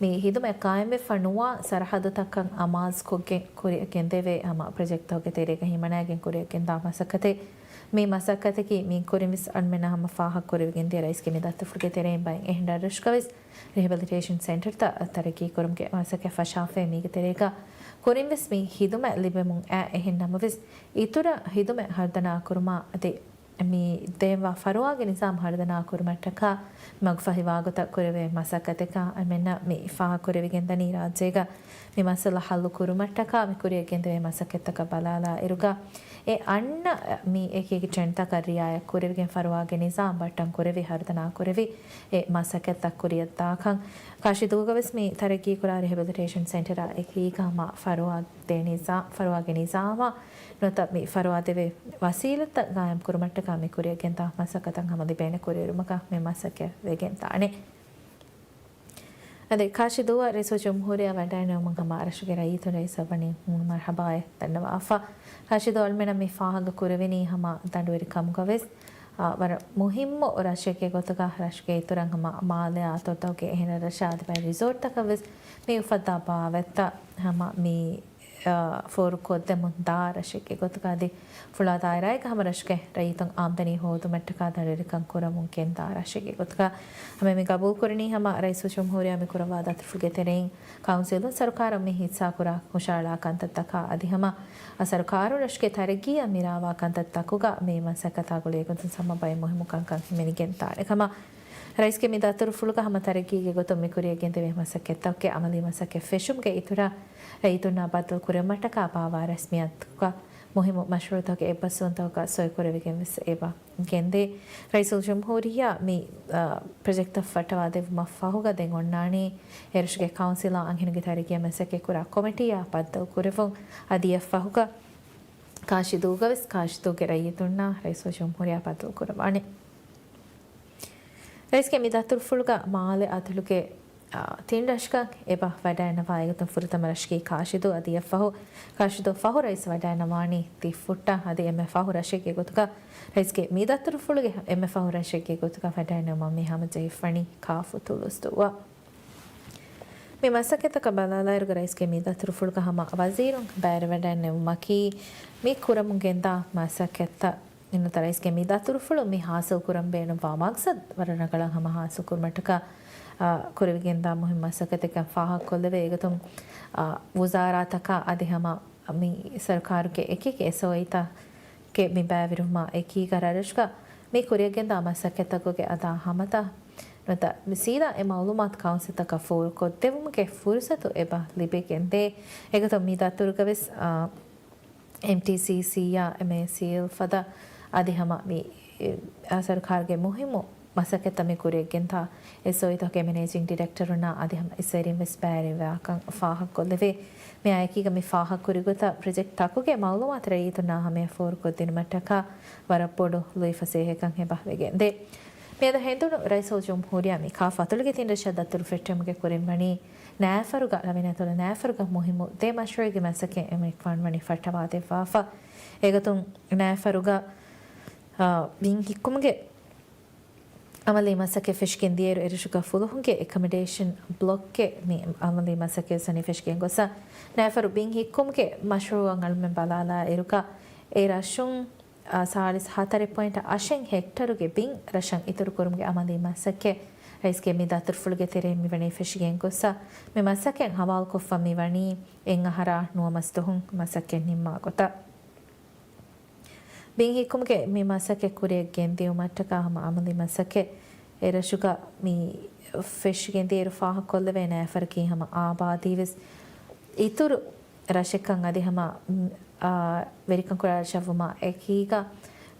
މި ހިދުމަތް ޤާއިމްވެފަ ނުވާ ސަރަހައްދުތަކަށް އަމާޒުކޮށްގެން ކުރިއަށް ގެންދެވޭ ހަމަ ޕްރޮޖެކްޓްތަކުގެ ތެރޭގަ ހިމަނައިގެން ކުރިއަށް ގެންދާ މަސައްކަތެއް. މި މަސައްކަތަކީ މި ކުރިން ވެސް އަޅުމެންނަށް ހަމަ ފާހަގަކުރެވިގެންދިޔަ ރައީސްގެ މި ދަތުރުފުޅުގެ ތެރެއިން ބައެއް އެހެން ރަށްރަށުގަވެސް ރިހެބިލިޓޭޝަން ސެންޓަރުތައް ތަރައްޤީކުރުމުގެ މަސައްކަތް ފަށާފައި. މީގެ ތެރޭގަ ކުރިން ވެސް މި ހިދުމަތް ލިބެމުން އައި އެހެން ނަމަވެސް، އިތުރަށް ހިދުމަތް ހަރުދަނާ ކުރުމާ އަދި މި ދޭންވާ ފަރުވާގެ ނިޒާމް ހަރުދަނާ ކުރުމަށްޓަކާ މަގުފަހިވާގޮތަށް ކުރެވޭ މަސައްކަތެއްކަން އަޅުމެންނަށް މި ފާހަގަކުރެވިގެންދަނީ. ރާއްޖޭގަ މި މައްސަލަ ހައްލު ކުރުމަށްޓަކާ މި ކުރިއަށް ގެންދެވޭ މަސައްކަތްތަކަށް ބަލާލާއިރުގަ، އެ އަންނަ މި އެކިއެކި ޓްރެންޑްތަކަށް ރިއާޔަތް ކުރެވިގެން ފަރުވާގެ ނިޒާމް ބައްޓަން ކުރެވި ހަރުދަނާ ކުރެވި އެ މަސައްކަތްތައް ކުރިއަށްދާކަން. ކާށިދޫގަވެސް މި ތަރައްގީކުރާ ރިހެބިލިޓޭޝަން ސެންޓަރާ އެކީގަ ހަމަ ފަރުވާ ދޭ ނިޒާ-، ފަރުވާގެ ނިޒާމާ ނުވަތަ މި ފަރުވާ ދެވޭ ވަސީލަތްތައް ގާއިމް ކުރުމަށްޓަކާ މި ކުރިއަށް ގެންދާ މަސައްކަތަށް ހަމަ ލިބޭނެ ކުރިއެރުމަކަށް މި މަސައްކަތް ވެގެންދާނެ. އަދި ކާށިދޫއަށް ރައީސުލްޖުމްހޫރިއްޔާ ވަޑައިނެވުމުން ހަމަ ރަށުގެ ރައްޔިތުން ރައީސަށް ވަނީ މަރްޙަބާއެއް ދަންނަވާފަ. ކާށިދޫ އަޅުމެނަށް މި ފާހަގަ ކުރެވެނީ ހަމަ ދަނޑުވެރިކަމުގަވެސް، އާ، ވަރަށް މުހިއްމު ރަށެއްގެ ގޮތުގަ ރަށުގެ އިތުރަށް ހަމަ މާލެ އަތޮޅުތަކުގެ އެހެން ރަށާ އަދި ބައެއް ރިސޯޓްތަކަށް ވެސް މި އުފައްދާ ބާވަތްތައް ހަމަ މި އާ، ފޯރުކޮށްދެމުން ދާ ރަށެއްގެ ގޮތުގަ އަދި ފުޅާ ދާއިރާއެއްގަ ހަމަ ރަށުގެ ރައްޔިތުން އާމްދަނީ ހޯދުމަށްޓަކާ ދަނޑުވެރިކަން ކުރަމުން ގެންދާ ރަށެއްގެ ގޮތުގަ ހަމަ މި ގަބޫލުކުރަނީ ހަމަ ރައީސުލްޖުމްހޫރިއްޔާ މި ކުރައްވާ ދަތުރުފުޅުގެ ތެރެއިން ކައުންސިލުން ސަރުކާރަށް މި ހިއްސާކުރާ ހުށައަޅާ ކަންތައްތަކާ އަދި ހަމަ އަ، ސަރުކާރުން ރަށުގެ ތަރައްގީއަށް މިރާވާ ކަންތައްތަކުގަ މި މަސައްކަތާ ގުޅޭ ގޮތުން ހަމަ ބައެއް މުހިއްމު ކަންކަން ހިމެނިގެން ދާނެ ކަމަށް ރައީސްގެ މި ދަތުރުފުޅުގަ ހަމަ ތަރައްގީގެ ގޮތުން މި ކުރިއަށް ގެންދެވޭ މަސައްކަތްތަކުގެ އަމަލީ މަސައްކަތް ފެށުމުގެ އިތުރަށް ރައްޔިތުންނާ ބައްދަލު ކުރެވުމަށްޓަކާ ބާވާ ރަސްމިއްޔާތުގަ މުހިއްމު މަޝްރޫއުތަކުގެ އެއްބަސްވުންތަކުގަ ސޮއިކުރެވިގެން ވެސް އެބަ ގެންދޭ. ރައީސުލްޖުމްހޫރިއްޔާ މި، އާ، ޕްރޮޖެކްޓްތައް ފައްޓަވާ ދެއްވުމަށް ފަހުގަ ދެން އޮންނާނީ އެރަށުގެ ކައުންސިލާ އަންހެނުންގެ ތަރައްގީއަށް މަސައްކަތްކުރާ ކޮމިޓީއާ ބައްދަލު ކުރެވުން. އަދި އެއަށްފަހުގަ ކާށިދޫގަވެސް ކާށިދޫގެ ރައްޔިތުންނާ ރައީސުލްޖުމްހޫރިއްޔާ ބައްދަލު ކުރައްވާނެ. ރައީސްގެ މި ދަތުރުފުޅުގަ މާލެ އަތޮޅުގެ، އާ، ތިން ރަށުގަ އެބަ ވަޑައިނަވާ އެގޮތުން ފުރަތަމަ ރަށަކީ ކާށިދޫ. އަދި އެއަށްފަހު ކާށިދޫ ފަހު ރައީސް ވަޑައިނަވާނީ ތިއްފުއްޓަށް. އަދި އެންމެ ފަހު ރަށެއްގެ ގޮތުގަ ރައީސްގެ މި ދަތުރުފުޅުގެ އެންމެ ފަހު ރަށެއްގެ ގޮތުގަ ވަޑައިނެވުމަށް މި ހަމަޖެހިފަނީ ކާފު ތުޅުސްދުއްވާ. މި މަސައްކަތްތަކަށް ބަލާލާއިރުގަ ރައީސްގެ މި ދަތުރުފުޅުގަ ހަމަ ވަޒީރުން ބައިވެރިވަޑައިނެވުމަކީ މި ކުރަމުން ގެންދާ މަސައްކަތްތައް. އެންނަތަ ރައީސްގެ މި ދަތުރުފުޅު މި ހާސިލް ކުރަން ބޭނުންވާ މަގްސަދު ވަރަށް ރަނގަޅަށް ހަމަ ހާސިލް ކުރުމަށްޓަކާ، އާ، ކުރެވިގެންދާ މުހިންމު މަސައްކަތެއްކަން ފާހަގަކޮށްލެވޭ. އެގޮތުން، އާ، ވުޒާރާތަކާ އަދި ހަމަ މި ސަރުކާރުގެ އެކިއެކި އެސްއޯއީތަކެއް މި ބައިވެރިވުމާ އެކީގަ ރަށްރަށުގަ މި ކުރިއަށްގެންދާ މަސައްކަތްތަކުގެ އަދާ ހަމަތައް ނުވަތަ މި ސީދާ އެ މައުލޫމާތު ކައުންސިލްތަކަށް ފޯރުކޮށްދެވުމުގެ ފުރުސަތު އެބަ ލިބިގެންދޭ. އެގޮތުން މި ދަތުރުގަވެސް، އާ، އެމްޓީސީސީއާ އެމްއޭސީއެލް ފަދަ އަދި ހަމަ މި، އާ، ސަރުކާރުގެ މުހިންމު މަސައްކަތްތައް މި ކުރިއަށްގެންދާ އެސްއޯއީތަކުގެ މެނޭޖިން ޑިރެކްޓަރުންނާ އަދި ހަމަ އެއްސެރިން ވެސް ބައިވެރިވާކަން ފާހަގަކޮށްލެވޭ. މިއާއެކީގަ މި ފާހަގަކުރި ގޮތަށް ޕްރޮޖެކްޓްތަކުގެ މައުލޫމާތު ރައްޔިތުންނާ ހަމަޔަށް ފޯރުކޮށްދިނުމަށްޓަކާ ވަރަށް ބޮޑު ލުއިފަސޭހައެއްކަން އެބަ ވެގެންދޭ. މިއަދު ހެނދުނު ރައީސުލްޖުމްހޫރިއްޔާ މި ކާފަ އަތޮޅުގެ ތިން ރަށަށް ދަތުރު ފެއްޓެވުމުގެ ކުރިން ވަނީ ނައިފަރުގަ ޅަވިޔަނި އަތޮޅު ނައިފަރުގަ މުހިއްމު ދެ މަޝްރޫއެއްގެ މަސައްކަތް އެމަނިކުފާނު ވަނީ ފައްޓަވާދެއްވާފަ. އެގޮތުން ނައިފަރުގަ، އާ، ބިން ހިއްކުމުގެ އަމަލީ މަސައްކަތް ފެށިގެން ދިޔައިރު އެރަށުގަ ފުލުހުންގެ އެކަމިޑޭޝަން ބްލޮކްގެ މި އަމަލީ މަސައްކަތް ވަނީ ފެށިގެން ގޮސް، ނައިފަރު ބިން ހިއްކުމުގެ މަޝްރޫއަށް އަޅުމެން ބަލާލާ އިރުގަ އެ ރަށުން އާ، ސާޅީސް ހަތަރެއް ޕޮއިންޓް އަށެއް ހެކްޓަރުގެ ބިން ރަށަށް އިތުރުކުރުމުގެ އަމަލީ މަސައްކަތް ރައީސްގެ މި ދަތުރުފުޅުގެ ތެރެއިން މިވަނީ ފެށިގެން ގޮއްސަ، މި މަސައްކަތް ހަވާލުކޮށްފަ މިވަނީ އެއް އަހަރާ ނުވަ މަސް ދުވަހުން މަސައްކަތް ނިންމާ ގޮތަށް. ބިން ހިއްކުމުގެ މި މަސައްކަތް ކުރިއަށް ގެންދިއުމަށްޓަކާ ހަމަ އަމަލީ މަސައްކަތް އެ ރަށުގަ މި ފެށިގެންދިޔައިރު ފާހަގަކޮށްލެވޭ ނައިފަރަކީ ހަމަ އާބާދީވެސް އިތުރު ރަށެއްކަން އަދި ހަމަ، އާ، ވެރިކަން ކުރާ ރަށަށްވުމާ އެކީގަ،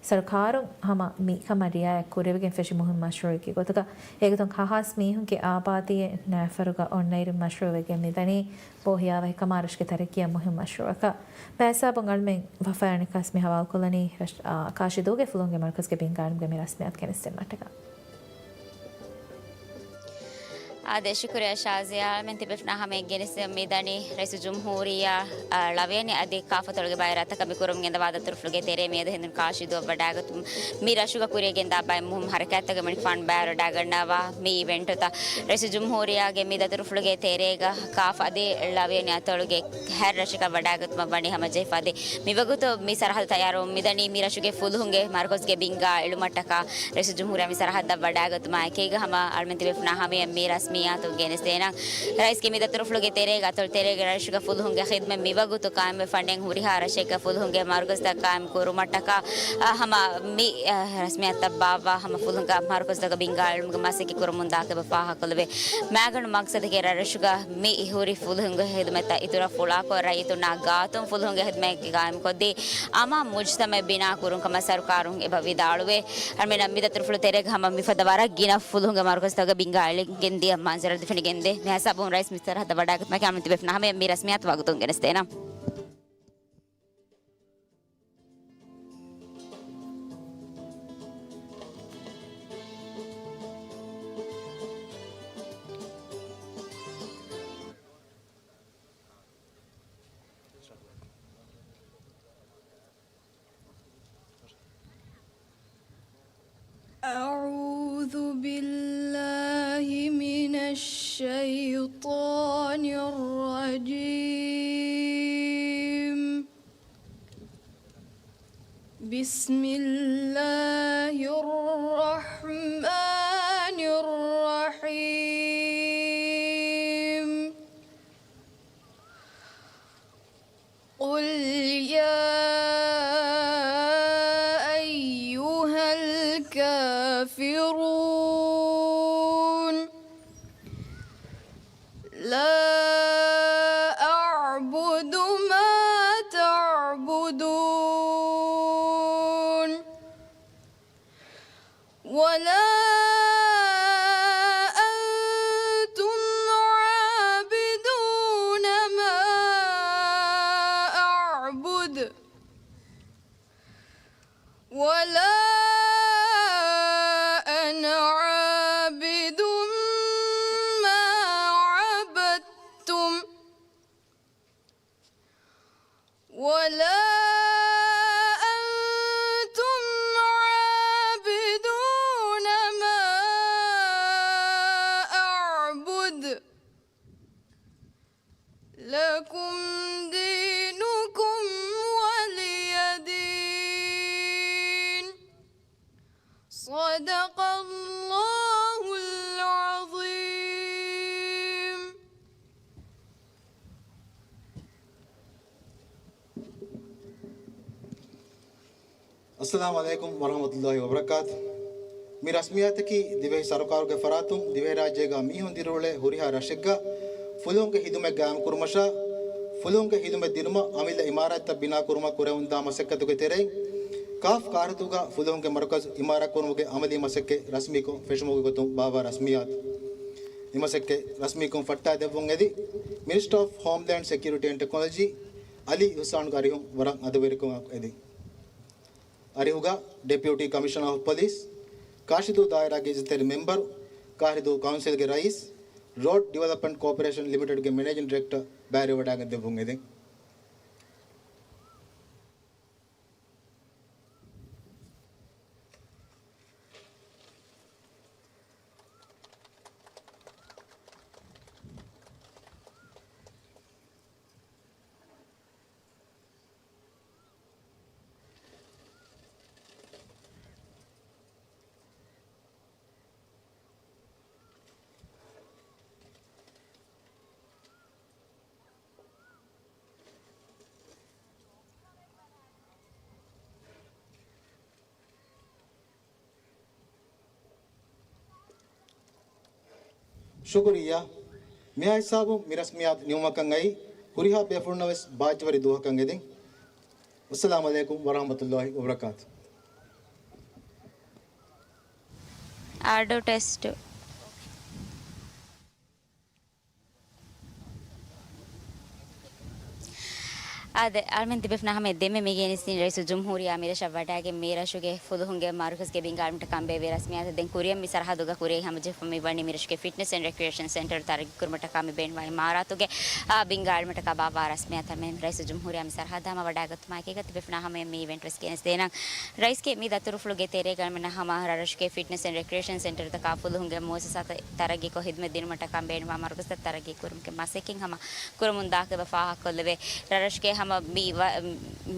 ސަރުކާރުން ހަމަ މިކަމަށް ރިއާޔަތް ކުރެވިގެން ފެށި މުހިންމު މަޝްރޫއެއްގެ ގޮތުގަ، އެގޮތުން ހަ ހާސް މީހުންގެ އާބާދީއެއް ނައިފަރުގަ އޮންނައިރު މަޝްރޫއުވެގެން މިދަނީ ބޯހިޔާވަހިކަމާ ރަށުގެ ތަރައްގީއަށް މުހިންމު މަޝްރޫއަކަށް. މިހިސާބުން އަޅުމެން ވަފަޔާނިކާސް މި ހަވާލުކޮށްލަނީ ރަށް-، އާ، ކާށިދޫގެ ފުލުހުންގެ މަރުކަޒުގެ ބިންގާ އިލްމުގެ މި ރަސްމިއްޔާތު ގެނެސްދިނުމަށްޓަކާ. އާދެ، ޝުކުރިއްޔާ ޝާޒިޔާ. އަޅުމެން ތިބޭފުޅުންނާ ހަމައަށް ގެނެސްދިނުމަށް މިދަނީ ރައީސުލްޖުމްހޫރިއްޔާ، އާ، ޅަވިޔަނި އަދި ކާފަތޮޅުގެ ބައި ރަށްތަކަށް މި ކުރަމުން ގެންދަވާ ދަތުރުފުޅުގެ ތެރޭ މިއަދު ހެނދުނު ކާށިދޫއަށް ވަޑައިގަތުމުން މި ރަށުގަ ކުރިއަށް ގެންދާ ބައެއް މުހިންމު ހަރަކާތްތަކެއް މަނިކުފާނު ބައިވެރިވެވަޑައިގަންނަވާ މި އިވެންޓުތައް. ރައީސުލްޖުމްހޫރިއްޔާގެ މި ދަތުރުފުޅުގެ ތެރޭގަ ކާފަ އަދި ޅަވިޔަނި އަތޮޅުގެ ހައެއް ރަށަކަށް ވަޑައިގަތުމަށް ވަނީ ހަމަޖެހިފަ އަދި މިވަގުތު މި ސަރަހައްދު ތައްޔާރުވުން މިދަނީ މި ރަށުގެ ފުލުހުންގެ މަރުކަޒުގެ ބިންގާ އެޅުމަށްޓަކާ. ރައީސުލްޖުމްހޫރިއްޔާ މި ސަރަހައްދަށް ވަޑައިގަތުމާ އެކީގަ ހަމަ އަޅުމެން ތިބޭފުޅުންނާ ހަމައަށް މި ރަސްމިއްޔާތު ގެނެސްދޭނަން. ރައީސްގެ މި ދަތުރުފުޅުގެ ތެރޭގަ އަތޮޅު ތެރޭގެ ރަށުގަ ފުލުހުންގެ ޚިދްމަތް މިވަގުތު ޤާއިމްވެފަންނެން ހުރިހާ ރަށެއްގަ ފުލުހުންގެ މަރުކަޒުތައް ޤާއިމް ކުރުމަށްޓަކާ، އަ، ހަމަ މި، އަ، ރަސްމިއްޔާތުތައް ބާއްވާ ހަމަ ފުލުހުންގެ މަރުކަޒުތަކަށް ބިންގާ އެޅުމުގެ މަސައްކަތް ކުރަމުން ދާކަށް ފާހަގަކޮށްލެވޭ. މާގަނޑު މަގްސަދަކީ ރަށުގަ މި ހުރި ފުލުހުންގެ ޚިދުމަތްތައް އިތުރަށް ފުޅާކޮށް، ރައްޔިތުންނާ ގާތުން ފުލުހުންގެ ޚިދުމަތް ޤާއިމުކޮށްދީ، އަމާން މުޖްތަމަޢެއް ބިނާ ކުރުން ކަމަށް ސަރުކާރުން އެބަ ވިދާޅުވޭ. އަޅުމެންނަށް މި ދަތުރުފުޅު ތެރޭގަ ހަމަ މިފަދަ ވަރަށް ގިނަ ފުލުހުންގެ މަރުކަޒުތަކުގެ ބިންގާ އެޅިގެން ދިޔަ މަންޒަރު ދެފެނިގެންދޭ. މިހިސާބުން ރައީސް މި ސަރަހައްދަށް ވަޑައިގަތުމަކީ އަޅުމެން ތިބޭފުޅުންނާ ހަމައަށް މި ރަސްމިއްޔާތު ވަގުތުން ގެނެސްދޭނަން. أعوذ بالله من الشيطان الرجيم. بسم الله الرحمن الرحيم. قل يا أيها الكافرون. لا أعبد ما تعبدون. ولا أنتم عابدون ما أعبد. ولا أنا عابد ما عبدتم. ولا أنتم عابدون ما أعبد. لكم دينكم ولي دين. صدق الله العظيم. އައްސަލާމު ޢަލައިކުމް ވަރަޙްމަތުﷲި ވަބަރަކާތު. މި ރަސްމިއްޔާތަކީ ދިވެހި ސަރުކާރުގެ ފަރާތުން ދިވެހިރާއްޖޭގަ މީހުން ދިރިއުޅޭ ހުރިހާ ރަށެއްގަ ފުލުހުންގެ ޚިދުމަތް ޤާއިމްކުރުމަށާ، ފުލުހުންގެ ޚިދުމަތް ދިނުމަށް އަމިއްލަ އިމާރާތްތައް ބިނާކުރުމަށް ކުރެވެމުންދާ މަސައްކަތުގެ ތެރެއިން، ކާފް ކާރިދޫގަ ފުލުހުންގެ މަރުކަޒު އިމާރާތްކުރުމުގެ އަމަލީ މަސައްކަތް ރަސްމީކޮށް ފެށުމުގެ ގޮތުން ބާއްވާ ރަސްމިއްޔާތު. މި މަސައްކަތް ރަސްމީކޮށް ފައްޓާދެއްވުން އެދި މިނިސްޓަރ އޮފް ހޯމްލޭންޑް ސެކިއުރިޓީ އެންޑް ޓެކްނޮލޮޖީ އަލީ އިޙްސާންގެ އަރިހުން ވަރަށް އަދަބުވެރިކަމާއެކު އެދި. އަރިހުގަ ޑެޕިއުޓީ ކަމިޝަނަރ އޮފް ޕޮލިސް، ކާށިދޫ ދާއިރާގެ އިއްޒަތްތެރި މެމްބަރު، ކާށިދޫ ކައުންސިލްގެ ރައީސް، ރޯޑް ޑިވެލޮޕްމަންޓް ކޯޕަރޭޝަން ލިމިޓެޑްގެ މެނޭޖިން ޑިރެކްޓަރ ބައިވެރިވަޑައިގެން ދެއްވުން އެދެން. ޝުކުރިއްޔާ. މިހާ ހިސާބުން މި ރަސްމިއްޔާތު ނިމުމަކަށް އައީ، ހުރިހާ ބޭފުޅުންނަށް ވެސް ބާއްޖަވެރި ދުވަހަކަށް އެދެން. އައްސަލާމު ޢަލައިކުމް ވަރަޙްމަތުﷲ ވަބަރަކާތު. އަޑު ޓެސްޓު. އާދެ، އަޅަމެން ތިބެފުނާ ހަމަ ދެންމެ މި ގެނެސްދިން ރައީސުލްޖުމްހޫރިއްޔާ މިރަށަށް ވަޑައިގެން މި ރަށުގެ ފުލުހުންގެ މަރުކަޒްގެ ބިންގާ އަޅުމެންނަށް ކަންބޭއްވި ރަސްމިއްޔާތު ދެން ކުރިއަށް މި ސަރަހައްދުގަ ކުރިއަށް ހަމަޖެހިފަ މި ވަނީ މި ރަށުގެ ފިޓްނަސް އެންޑް ރެކްރިއޭޝަން ސެންޓަރު ތަރައްގީކުރުމަށްޓަކާ މި ބޭނުންވާ އިމާރާތުގެ، އާ، ބިންގާ އަޅުމެންނަށް ބާއްވާ ރަސްމިއްޔާތަށް މި ރައީސުލްޖުމްހޫރިއްޔާ މި ސަރަހައްދަށް ހަމަ ވަޑައިގަތުމާއެކީގަ ތިބެފުނާ ހަމަ މި އިވެންޓް ވެސް ގެނެސްދޭނަން. ރައީސްގެ މި ދަތުރުފުޅުގެ ތެރޭގަ އަޅަމެންނަށް ހަމަ ރަށުގެ ފިޓްނަސް އެންޑް ރެކްރިއޭޝަން ސެންޓަރުތަކާ ފުލުހުންގެ މުއައްސަސާތައް ތަރައްގީކޮށް ހިދުމަތް ދިނުމަށްޓަކާ ބޭނުންވާ މަރުކަޒްތައް ތަރައްގީ ކުރުމުގެ މަސައްކަތް ހަމަ ކުރަމުންދާކަމަށް ފާހަގަކޮށްލެވޭ. ރަށްރަށުގެ ހަމަ މި ވަ-،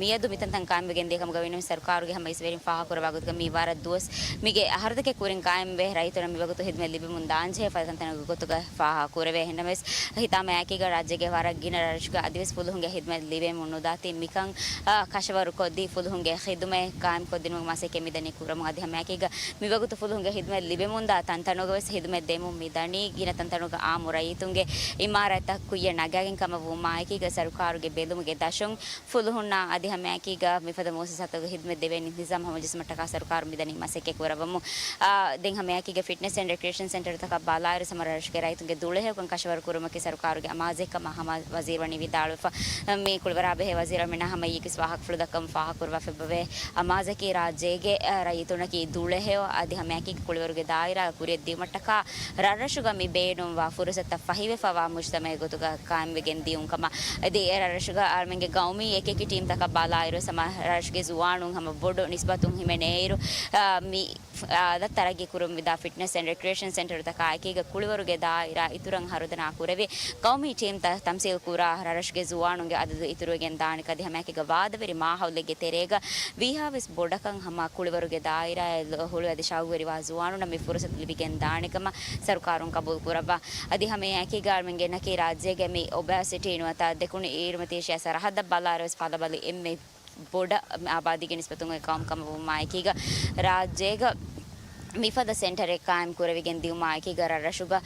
މިއަދު މިތަންތަން ޤާއިމްވެގެން ދިޔަ ކަމުގަ ވިނަމި ސަރުކާރުގެ ހަމަ އިސްވެރިން ފާހަގަކުރައްވާ ގޮތުގަ މި ވަރަށް ދުވަސް މީގެ އަހަރުތަކެއް ކުރިން ޤާއިމްވެ ރައްޔިތުންނަށް މިވަގުތު ހިދުމަތް ލިބެމުން ދާންޖެހޭ ފަދަ ތަންތަނުގެ ގޮތުގަ ފާހަގަކުރެވޭ. އެހެންނަމަވެސް ހިތާމައާއެކީގަ ރާއްޖޭގެ ވަރަށް ގިނަ ރަށްރަށުގަ އަދިވެސް ފުލުހުންގެ ހިދުމަތް ލިބެމުން ނުދާތީ މިކަން، އާ، ކަށަވަރުކޮށްދީ ފުލުހުންގެ ހިދުމަތް ޤާއިމްކޮށްދިނުމުގެ މަސައްކަތް މިދަނީ ކުރަމުން. އަދި ހަމައެކީގަ މިވަގުތު ފުލުހުންގެ ހިދުމަތް ލިބެމުންދާ ތަންތަނުގަވެސް ހިދުމަތް ދެމުން މިދަނީ. ގިނަ ތަންތަނުގަ އާއްމު ރައްޔިތުންގެ އިމާރާތްތައް ކުއްޔަށް ނަގާގެން ކަމަށް ވުމާއެކީގަ ސަރުކާރުގެ ބެލުމުގެ ދަށުން ފުލުހުންނާ އަދި ހަމައެކީގަ މިފަދަ މުއައްސަސާތަކުގެ ހިދުމަތް ދެވޭ ނިޒާމް ހަމަޖެއްސުމަށްޓަކާ ސަރުކާރު މިދަނީ މަސައްކަތް ކުރައްވަމުން. އާ، ދެން ހަމައެކީގަ ފިޓްނަސް އެންޑް ރެކްރިއޭޝަން ސެންޓަރުތަކަށް ބަލާއިރު ހަމަ ރަށުގެ ރައްޔިތުންގެ ދުޅަހެޔޮކަން ކަށަވަރު ކުރުމަކީ ސަރުކާރުގެ އަމާޒެއް ކަމަށް ހަމަ ވަޒީރު ވަނީ ވިދާޅުވެފަ. މި ކުޅިވަރާބެހޭ ވަޒީރު އަޅަމެންނަށް ހަމަ އެއީކީ ވާހަކަފުޅު ދައްކަމުން ފާހަގަކުރައްވާފައިވޭ. އަމާޒަކީ ރާއްޖޭގެ، އަ، ރައްޔިތުންނަކީ ދުޅަހެޔޮ އަދި ހަމައެކީގަ ކުޅިވަރުގެ ދާއިރާ ކުރިއަށް ދިއުމަށްޓަކާ ރަށްރަށުގަ މި ބޭނުންވާ ފުރުސަތުތައް ފަހިވެފަވާ މުޖްތަމައެއް ގޮތުގަ ޤާއިމްވެގެން ދިޔުން ކަމަށް. އަދި އެ ރަށްރަށުގަ އަޅަމެންގެ ގައުމީ އެކިއެކި ޓީމްތަކަށް ބަލާއިރު ހަމަ ރަށުގެ ޒުވާނުން ހަމަ ބޮޑު ނިސްބަތުން ހިމެނޭއިރު، އާ، މި އާދަ ތަރައްގީ ކުރުމުން މިދާ ފިޓްނަސް އެންޑް ރެކްރިއޭޝަން ސެންޓަރުތަކާއެކީގަ ކުޅިވަރުގެ ދާއިރާ އިތުރަށް ހަރުދަނާ ކުރެވި، ޤައުމީ ޓީމްތައް ތަމްސީލް ކުރާ ރަށްރަށުގެ ޒުވާނުންގެ އަދަދު އިތުރުވެގެން ދާނެ ކަމަށް. އަދި ހަމައެކީގަ ވާދަވެރި މާހައުލެއްގެ ތެރޭގަ ވީހާވެސް ބޮޑަކަށް ހަމަ ކުޅިވަރުގެ ދާއިރާއަށް ހުޅުވި އަދި ޝައުގުވެރިވާ ޒުވާނުންނަށް މި ފުރުސަތު ލިބިގެން ދާނެ ކަމަށް ސަރުކާރުން ޤަބޫލު ކުރައްވާ. އަދި ހަމައެކީގަ އަޅަމެންގެ އިންނަކީ ރާއްޖޭގެ މި އޮބެސިޓީ ނުވަތަ ދެކުނު އީރުމަތީ އޭޝިޔާ ސަރަހައްދަށް ބަލާއިރުވެސް ފަލަބަލި އެންމެ ބޮޑަށް އާބާދީގެ ނިސްބަތުން އެ ޤައުމު ކަމަށް ވުމާއެކީގަ، ރާއްޖޭގަ މިފަދަ ސެންޓަރެއް ޤާއިމް ކުރެވިގެން ދިއުމާއެކީގަ، ރަށްރަށުގަ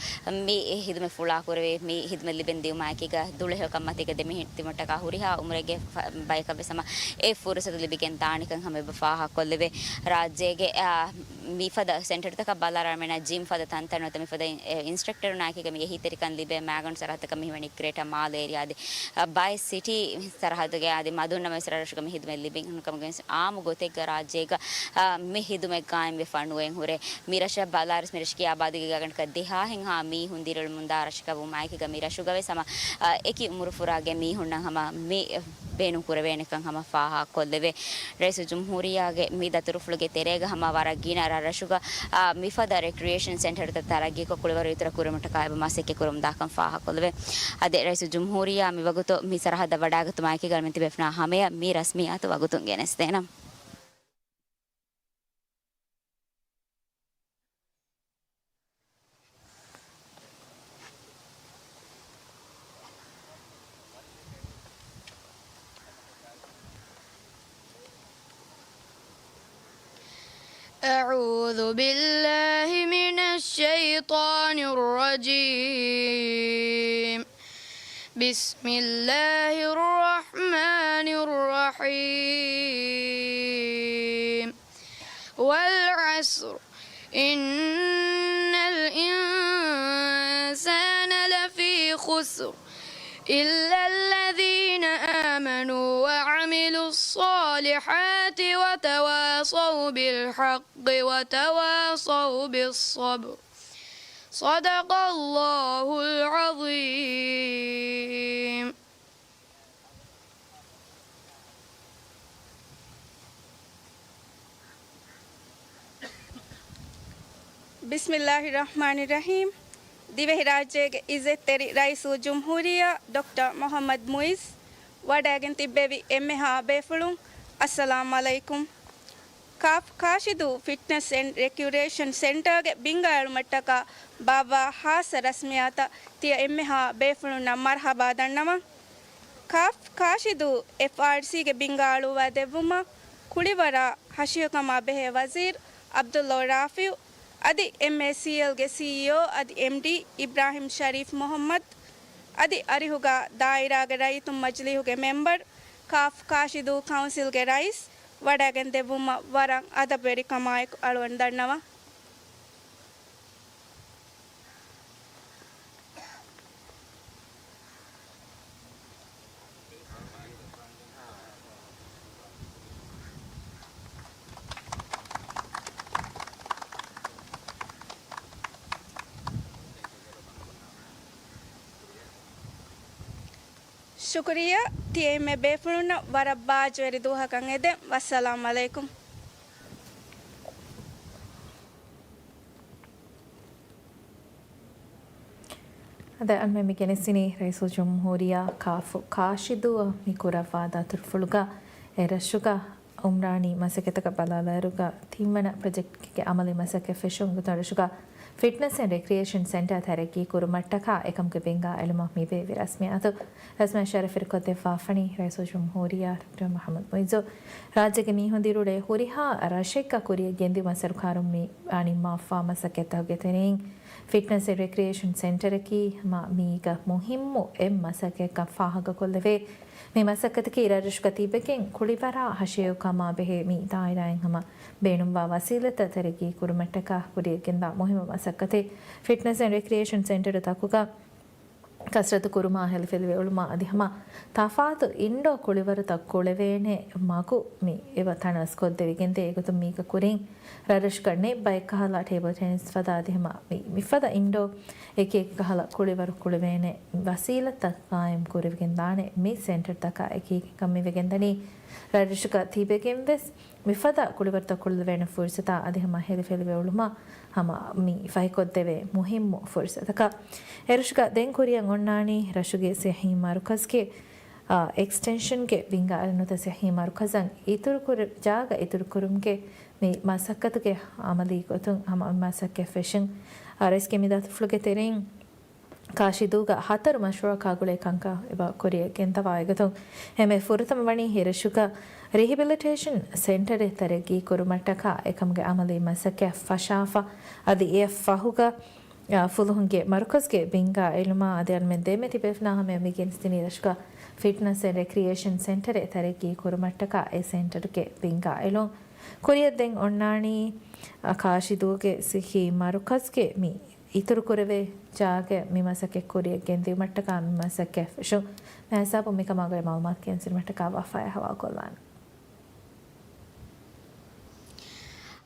މި ހިދުމަތް ފުޅާކުރެވި، މި ހިދުމަތް ލިބެން ދިއުމާއެކީގަ، ދުޅަހެޔޮކަން މަތީގަ ދެމިހެން ތިމަށްޓަކާ ހުރިހާ އުމުރެއްގެ ފަ-، ބަޔަކަށްވެސް ހަމަ އެ ފުރުސަތު ލިބިގެން ދާނެކަން ހަމަ އެބަ ފާހަގަކޮށްލެވޭ. ރާއްޖޭގެ، އާ، މިފަދަ ސެންޓަރުތަކަށް ބަލާއިރު އަޅަމެންނަށް ޖިމް ފަދަ ތަންތަނުން ނުވަތަ މިފަދަ އިން-، އެ، އިންސްޓްރަކްޓަރުންނާއެކީގަ މި އެހީތެރިކަން ލިބޭ މާގަނޑު ސަރަހައްދަކަށް މި ވަނީ ގްރޭޓަ މާލޭ އޭރިއާ އަދި، އަ، ބައެއް ސިޓީ ސަރަހައްދުގެ އަދި މަދުންނަމަވެސް ރަށްރަށުގަ މި ހިދުމަތް ލިބިން ކަމުގައި ވެސް އާއްމު ގޮތެއްގަ ރާއްޖޭގަ، އަ، މި ހިދުމަތް ގާއިމްވެފަ ނުވެން ހުރޭ. މި ރަށަށް ބަލާއިރު މި ރަށަކީ އާބާދީގެ ގާގަނޑަކަށް ދެހާހެއްހާ މީހުން ދިރިއުޅެމުންދާ ރަށަކަށް ވުމާއެކީގަ މި ރަށުގަވެސް ހަމަ، އަ، އެކި އުމުރުފުރާގެ މީހުންނަށް ހަމަ މި ބޭނުން ކުރެވޭނެކަން ހަމަ ފާހަގަކޮށްލެވޭ. ރައީސުލްޖުމްހޫރިއްޔާގެ މި ދަތުރުފުޅުގެ ތެރޭގަ ހަމަ ވަރަށް ގިނަ ރަށްރަށުގަ، އާ، މިފަދަ ރެކްރިއޭޝަން ސެންޓަރުތައް ތަރައްގީކޮށް ކުޅިވަރު އިތުރަށް ކުރުމަށްޓަކާ އެބަ މަސައްކަތް ކުރަމުންދާކަން ފާހަގަކޮށްލެވޭ. އަދި ރައީސުލްޖުމްހޫރިއްޔާ މިވަގުތު މި ސަރަހައްދަށް ވަޑައިގަތުމާއެކީގަ އަޅަމެން ތިބޭފުނާ ހަމަޔަށް މި ރަސްމިއްޔާތު ވަގުތުން ގެނެސްދޭނަން. أعوذ بالله من الشيطان الرجيم. بسم الله الرحمن الرحيم. والعصر. إن الإنسان لفي خسر. إلا الذين آمنوا وعملوا الصالحات الصالحات وتواصوا بالحق وتواصوا بالصبر. صدق الله العظيم. ބިސްމިއްލާހި ރަޙްމާނި ރަޙީމް. ދިވެހިރާއްޖޭގެ އިއްޒަތްތެރި ރައީސުލްޖުމްހޫރިއްޔާ ޑޮކްޓަރ މުޙައްމަދު މުޢިއްޒު ވަޑައިގެން ތިއްބެވި އެންމެހާ ބޭފުޅުން، އައްސަލާމް ޢަލައިކުމް. ކާފް ކާށިދޫ ފިޓްނަސް އެންޑް ރެކްރިއޭޝަން ސެންޓަރގެ ބިންގާއެޅުމަށްޓަކާ ބާއްވާ ޚާއްޞަ ރަސްމިއްޔާތަށް ތިޔަ އެންމެހާ ބޭފުޅުންނަށް މަރްޙަބާ ދަންނަވަން. ކާފް ކާށިދޫ އެފްއާރްސީގެ ބިންގާ އަޅުއްވާ ދެއްވުމަށް ކުޅިވަރާ ހަށިހަކަމާ ބެހޭ ވަޒީރު ޢަބްދުﷲ ރާފިޢު އަދި އެމްއޭސީއެލްގެ ސީއީއޯ އަދި އެމްޑީ އިބްރާހިމް ޝަރީފް މުޙައްމަދު އަދި އަރިހުގާ ދާއިރާގެ ރައްޔިތުން މަޖިލީހުގެ މެމްބަރު، ކާފް ކާށިދޫ ކައުންސިލްގެ ރައީސް ވަޑައިގެން ދެއްވުމަށް ވަރަށް އަދަބުވެރިކަމާއެކު އަޅުގަނޑު ދަންނަވަން. ޝުކުރިއްޔާ. ތިޔަ އެންމެ ބޭފުޅުންނަށް ވަރަށް ބާއްޖަވެރި ދުވަހަކަށް އެދެން. ވައްސަލާމް ޢަލައިކުމް. އަދި އަންމެ މި ގެނެސްދިނީ ރައީސުލްޖުމްހޫރިއްޔާ ކާފު ކާށިދޫއަށް މި ކުރައްވާ ދަތުރުފުޅުގަ އެ ރަށުގަ އުމްރާނީ މަސައްކަތަކަށް ބަލާލާއިރުގަ ތިންވަނަ ޕްރޮޖެކްޓްގެ އަމަލީ މަސައްކަތް ފެށުން ގޮތުން ރަށުގަ ފިޓްނަސް އެންޑް ރެކްރިއޭޝަން ސެންޓަރ ތަރައްގީ ކުރުމަށްޓަކާ އެކަމުގެ ބިންގާ އެޅުމަށް މިވެވި ރަސްމިއްޔާތު ރަސްމާ ޝަރަފް ކޮށްދެއްވާފަނީ ރައީސުލްޖުމްހޫރިއްޔާ ޑޮކްޓަރ މުޙައްމަދު މުޢިއްޒު. ރާއްޖޭގެ މީހުން ދިރިއުޅޭ ހުރިހާ ރަށެއްގަ ކުރިއަށް ގެންދިއުމަށް ސަރުކާރުން މި ނިންމާފާ މަސައްކަތްތަކުގެ ތެރެއިން ފިޓްނަސް އެންޑް ރެކްރިއޭޝަން ސެންޓަރަކީ ހަމަ މީގަ މުހިއްމު އެއް މަސައްކަތްކަން ފާހަގަކޮށްލެވޭ. މި މަސައްކަތަކީ ރަށްރަށުގަ ތިއްބެގެން ކުޅިވަރާ ހަށިހެޔޮކަމާ ބެހޭ މި ދާއިރާއިން ހަމަ ބޭނުންވާ ވަސީލަތްތައް ތަރައްގީ ކުރުމަށްޓަކާ ކުރިއަށް ގެންދާ މުހިއްމު މަސައްކަތެއް. ފިޓްނަސް އެންޑް ރެކްރިއޭޝަން ސެންޓަރު ތަކުގަ ކަސްރަތު ކުރުމާ ހެލިފެލިވެ އުޅުމާ އަދި ހަމަ ތަފާތު އިންޑޯ ކުޅިވަރުތައް ކުޅެވޭނެ މަގު މި އެބަ ތަނަވަސް ކޮށްދެވިގެންދޭ. އެގޮތުން މީގަ ކުރިން ރަށްރަށުގަ ނެޓް ބައެއް ކަހަލަ ޓޭބަލް ޓެނިސް ފަދަ އަދި ހަމަ މި، މިފަދަ އިންޑޯ އެކި އެކި ކަހަލަ ކުޅިވަރު ކުޅެވޭނެ ވަސީލަތްތައް ޤާއިމް ކުރެވިގެންދާނެ މި ސެންޓަރުތަކާ އެކީގެން ކަން މިވެގެންދަނީ. ރަށްރަށުގަ ތިބެގެން ވެސް މިފަދަ ކުޅިވަރުތައް ކުޅެވޭނެ ފުރުސަތާ އަދި ހަމަ ހެލިފެލިވެ އުޅުމާ ހަމަ މި ފަހިކޮށްދެވޭ މުހިއްމު ފުރުސަތަކަށް. އެރަށުގަ ދެން ކުރިއަށް އޮންނާނީ ރަށުގެ ސިއްހީ މަރުކަޒްގެ، އާ، އެކްސްޓެންޝަންގެ ބިންގާ އެޅުނުތައް ސިއްހީ މަރުކަޒަށް އިތުރުކުރ-، ޖާގަ އިތުރުކުރުމުގެ މި މަސައްކަތުގެ އަމަލީ ގޮތުން ހަމަ މި މަސައްކަތް ފެށުން. އާ، ރައީސްގެ މި ދަތުރުފުޅުގެ ތެރެއިން ކާށިދޫގަ ހަތަރު މަޝްރޫއަކާ ގުޅޭ ކަންކަން އެބަ ކުރިއަށް ގެންދަވާ އެގޮތުން އެންމެ ފުރަތަމަ ވަނީ ހިރަށުގަ ރިހެބިލިޓޭޝަން ސެންޓަރެއް ތަރައްގީ ކުރުމަށްޓަކާ އެކަމުގެ އަމަލީ މަސައްކަތް ފަށާފަ އަދި އެއަށް ފަހުގަ، އާ، ފުލުހުންގެ މަރުކަޒްގެ ބިންގާ އެޅުމާ އަދި އަންމެން ދެމެ ތިބޭފުޅުންނާ ހަމަޔަށް މި ގެނެސްދިނީ ރަށުގަ ފިޓްނަސް އެންޑް ރެކްރިއޭޝަން ސެންޓަރެއް ތަރައްގީ ކުރުމަށްޓަކާ އެ ސެންޓަރުގެ ބިންގާ އެޅުން. ކުރިއަށް ދެން އޮންނާނީ، އާ، ކާށިދޫގެ ސިއްހީ މަރުކަޒްގެ މި އިތުރުކުރެވޭ ޖާގަ މި މަސައްކަތް ކުރިއަށް ގެންދިއުމަށްޓަކާ މި މަސައްކަތް ފެށުން. މިހިސާބުން މިކަމާ ގުޅޭ މައުލޫމާތު ގެނެސްދިނުމަށްޓަކާ ވާފަޔާ ހަވާލުކޮށްލާނެ.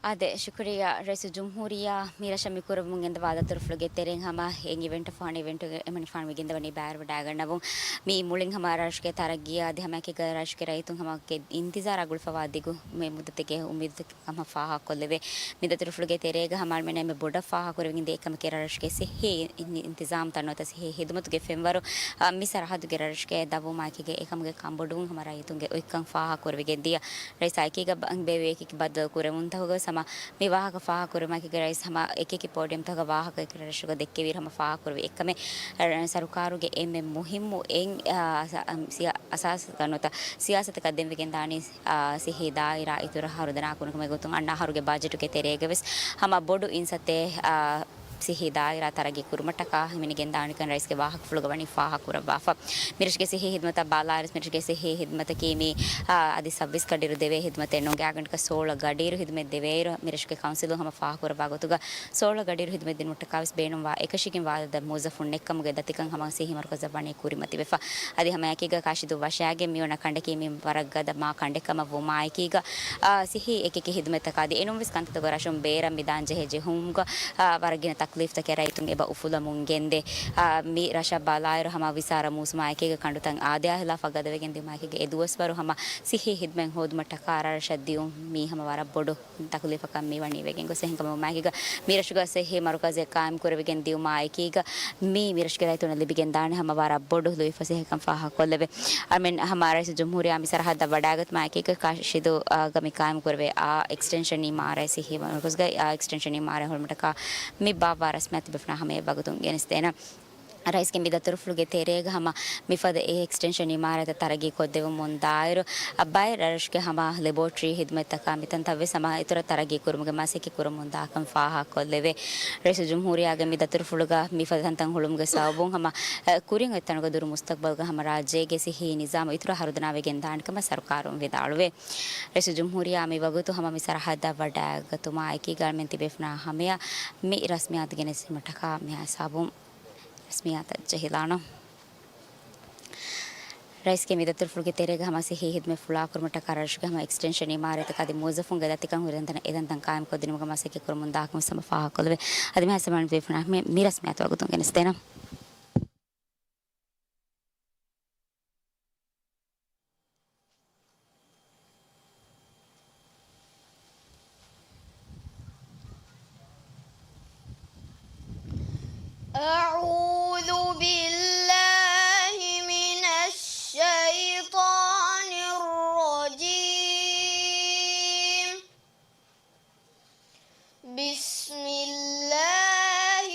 އާދެ، ޝުކުރިއްޔާ ރައީސުލްޖުމްހޫރިއްޔާ. މި ރަށަށް މި ކުރަމުން ގެންދަވާ ދަތުރުފުޅުގެ ތެރެއިން ހަމަ އެ އިވެންޓަށް ފަހަނަ އިވެންޓުގެ އެމަނިފާނު މި ގެންދަވަނީ ބައިވެރިވަޑައިގަންނަވުން. މި މުޅިން ހަމަ ރަށުގެ ތަރައްގީއާ އަދި ހަމައެކީގަ ރަށުގެ ރައްޔިތުން ހަމަ އިންތިޒާރާ ގުޅިފަވާ ދިގު މި މުއްދަތެއްގެ އުއްމީދު ހަމަ ފާހަގަކޮށްލެވޭ. މި ދަތުރުފުޅުގެ ތެރޭގަ ހަމަ އަޅުމެންނަށް އެންމެ ބޮޑަށް ފާހަގަކުރެވިގެންދޭ އެއްކަމަކީ ރަށުގެ ސިއްހީ އިން-، އިންތިޒާމްތައް ނުވަތަ ސިއްހީ ހިދުމަތުގެ ފެންވަރު، އަ، މި ސަރަހައްދުގެ ރަށުގެ ދަށްވުމާއެކީގަ އެކަމުގެ ކަންބޮޑުވުން ހަމަ ރައްޔިތުންގެ އޮތްކަން ފާހަގަކުރެވިގެންދިޔަ. ރައީސާ އެކީގަ ބަ-، ބޭއްވި އެކި ބައްދަލު ކުރެވުންތަކުގަ ވެސް ހަމަ މި ވާހަކަ ފާހަގަކުރުމާއެކީގަ ރައީސް ހަމަ އެކި އެކި ޕޯޑިއަމްތަކުގަ ވާހަކަ ރަށުގަ ދެއްކެވިއިރު ހަމަ ފާހަގަކުރެވި އެއްކަމެއް، އަ، ސަރުކާރުގެ އެންމެ މުހިއްމު އެއް، އަ، ސަ-، އަ، ސިޔާ-، އަސާސް ނުވަތަ ސިޔާސަތަކަށް ދެންވެގެންދާނީ އާ، ސިއްހީ ދާއިރާ އިތުރަށް ހަރުދަނާ ކުރުމުގެ ގޮތުން އަންނަ އަހަރުގެ ބަޖެޓުގެ ތެރޭގަ ވެސް ހަމަ ބޮޑު އިންސައްތޭ، އާ، ސިއްހީ ދާއިރާ ތަރައްގީ ކުރުމަށްޓަކާ ހިމެނިގެންދާނެކަން ރައީސްގެ ވާހަކަފުޅުގަ ވަނީ ފާހަގަކުރައްވާފަ. މިރަށުގެ ސިއްހީ ހިދުމަތަށް ބާލާއިރު، މިރަށުގެ ސިއްހީ ހިދުމަތަކީ މީ، އާ، އަދި ސައުވީސް ގަޑިއިރު ދެވޭ ހިދުމަތެއް ނޫން. ގާތްގަނޑަކަށް ސޯޅަ ގަޑިއިރު ހިދުމަތް ދެވޭއިރު، މިރަށުގެ ކައުންސިލުން ހަމަ ފާހަގަކުރައްވާ ގޮތުގަ ސޯޅަ ގަޑިއިރު ހިދުމަތް ދިނުމަށްޓަކާވެސް ބޭނުންވާ އެކަށީގެންވާ އަދަދަށް މުވައްޒަފުން ނެއްކަމުގެ ދަތިކަން ހަމަ ސިއްހީ މަރުކަޒަށް ވަނީ ކުރިމަތިވެފަ. އަދި ހަމައެކީގަ ކާށިދޫ ވަށާގެން މިވަނަ ކަނޑަކީ މި ވަރަށް ގަދަ މާ ކަނޑެއް ކަމަށް ވުމާއެކީގަ، އާ، ސިއްހީ އެކިއެކި ހިދުމަތްތަކާ އަދި އެނޫންވެސް ކަންތައްތަކުގަ ރަށުން ބޭރަށް މި ދާން ޖެހޭ ޖެހުމުގަ، އާ، ވަރަށް ގިނަ ތަކުލީފްތަކެއް ރައްޔިތުން އެބަ އުފުލަމުން ގެންދޭ. އާ، މި ރަށަށް ބަލާއިރު ހަމަ ވިސާރަ މޫސުމާއެކީގަ ކަނޑުތައް އާދަޔާ ހިލާފަށް ގަދަވެގެން ދިއުމާއެކީގަ އެ ދުވަސްވަރު ހަމަ ސިއްހީ ހިދުމަތް ހޯދުމަށްޓަކާ ރަށް ރަށަށް ދިއުން މީ ހަމަ ވަރަށް ބޮޑު ތަކުލީފަކަށް މިވަނީ ވެގެން ގޮސް. އެހެންކަމުން މާއެކީގަ މި ރަށުގަ ސިއްހީ މަރުކަޒެއް ޤާއިމް ކުރެވިގެން ދިއުމާއެކީގަ މީ މި ރަށުގެ ރައްޔިތުންނަށް ލިބިގެން ދާނެ ހަމަ ވަރަށް ބޮޑު ލުއިފަސޭހަކަން ފާހަގަކޮށްލެވޭ. އަމިން ހަމަ ރައީސުލްޖުމްހޫރިއްޔާ މި ސަރަހައްދަށް ވަޑައިގަތުމާއެކީގަ ކާށިދޫ، އާ، ގަ މި ޤާއިމް ކުރެވޭ އާ އެކްސްޓެންޝަން އިމާރާތް، ސިއްހީ މަރުކަޒުގައި އާ އެކްސްޓެންޝަން އިމާރާތް ހުޅުމަށްޓަކާ މި ބާއްވާ ރަސްމިއްޔާތު ބޭފުޅުންނާ ހަމަޔަށް ވަގުތުން ގެނެސްދޭނަން. ރައީސްގެ މި ދަތުރުފުޅުގެ ތެރޭގަ ހަމަ މިފަދަ އެ އެކްސްޓެންޝަން އިމާރާތްތައް ތަރައްގީ ކޮށްދެވުމުން ދާއިރު، އަ، ބައެއް ރަށުގެ ހަމަ ލެބޯޓްރީ ހިދުމަތްތަކާ މިތަންތައްވެސް ހަމަ އިތުރަށް ތަރައްގީ ކުރުމުގެ މަސައްކަތް ކުރަމުން ދާކަން ފާހަގަކޮށްލެވޭ. ރައީސުލްޖުމްހޫރިއްޔާގެ މި ދަތުރުފުޅުގަ މިފަދަ ތަންތަން ހުޅުމުގެ ސަބަބުން ހަމަ، އަ، ކުރިން އޮތްތަނުގަ ދުރު މުސްތަޤްބަލްގަ ހަމަ ރާއްޖޭގެ ސިއްހީ ނިޒާމު އިތުރަށް ހަރުދަނާވެގެން ދާނެ ކަމަށް ސަރުކާރުން ވިދާޅުވޭ. ރައީސުލްޖުމްހޫރިއްޔާ މި ވަގުތު ހަމަ މި ސަރަހައްދަށް ވަޑައިގަތުމާއެކީގަ އަޅުމެން ތިބޭފުޅުންނާ ހަމަޔަށް މި ރަސްމިއްޔާތު ގެނެސްދިނުމަށްޓަކާ މިހާ ހިސާބުން ރަސްމިއްޔާތަށް ޖެހިލާނަން. ރައީސްގެ މި ދަތުރުފުޅުގެ ތެރޭގަ ހަމަ ސިއްހީ ހިދުމަތް ފުޅާކުރުމަށްޓަކާ ރަށުގެ ހަމަ އެކްސްޓެންޝަން އިމާރާތްތަކާ އަދި މުވައްޒަފުންގެ ދަތިކަން ހުރި ތަންތަނަށް އެ ތަންތަން ޤާއިމްކޮށްދިނުމުގެ މަސައްކަތް ކުރަމުން ދާކަން ހަމަ ފާހަގަކޮށްލެވޭ. އަދި މިހާ ހިސާބުން ތިބޭފުޅުންނާ ހަމަ މި ރަސްމިއްޔާތު ވަގުތުން ގެނެސްދޭނަން. أعوذ بالله من الشيطان الرجيم. بسم الله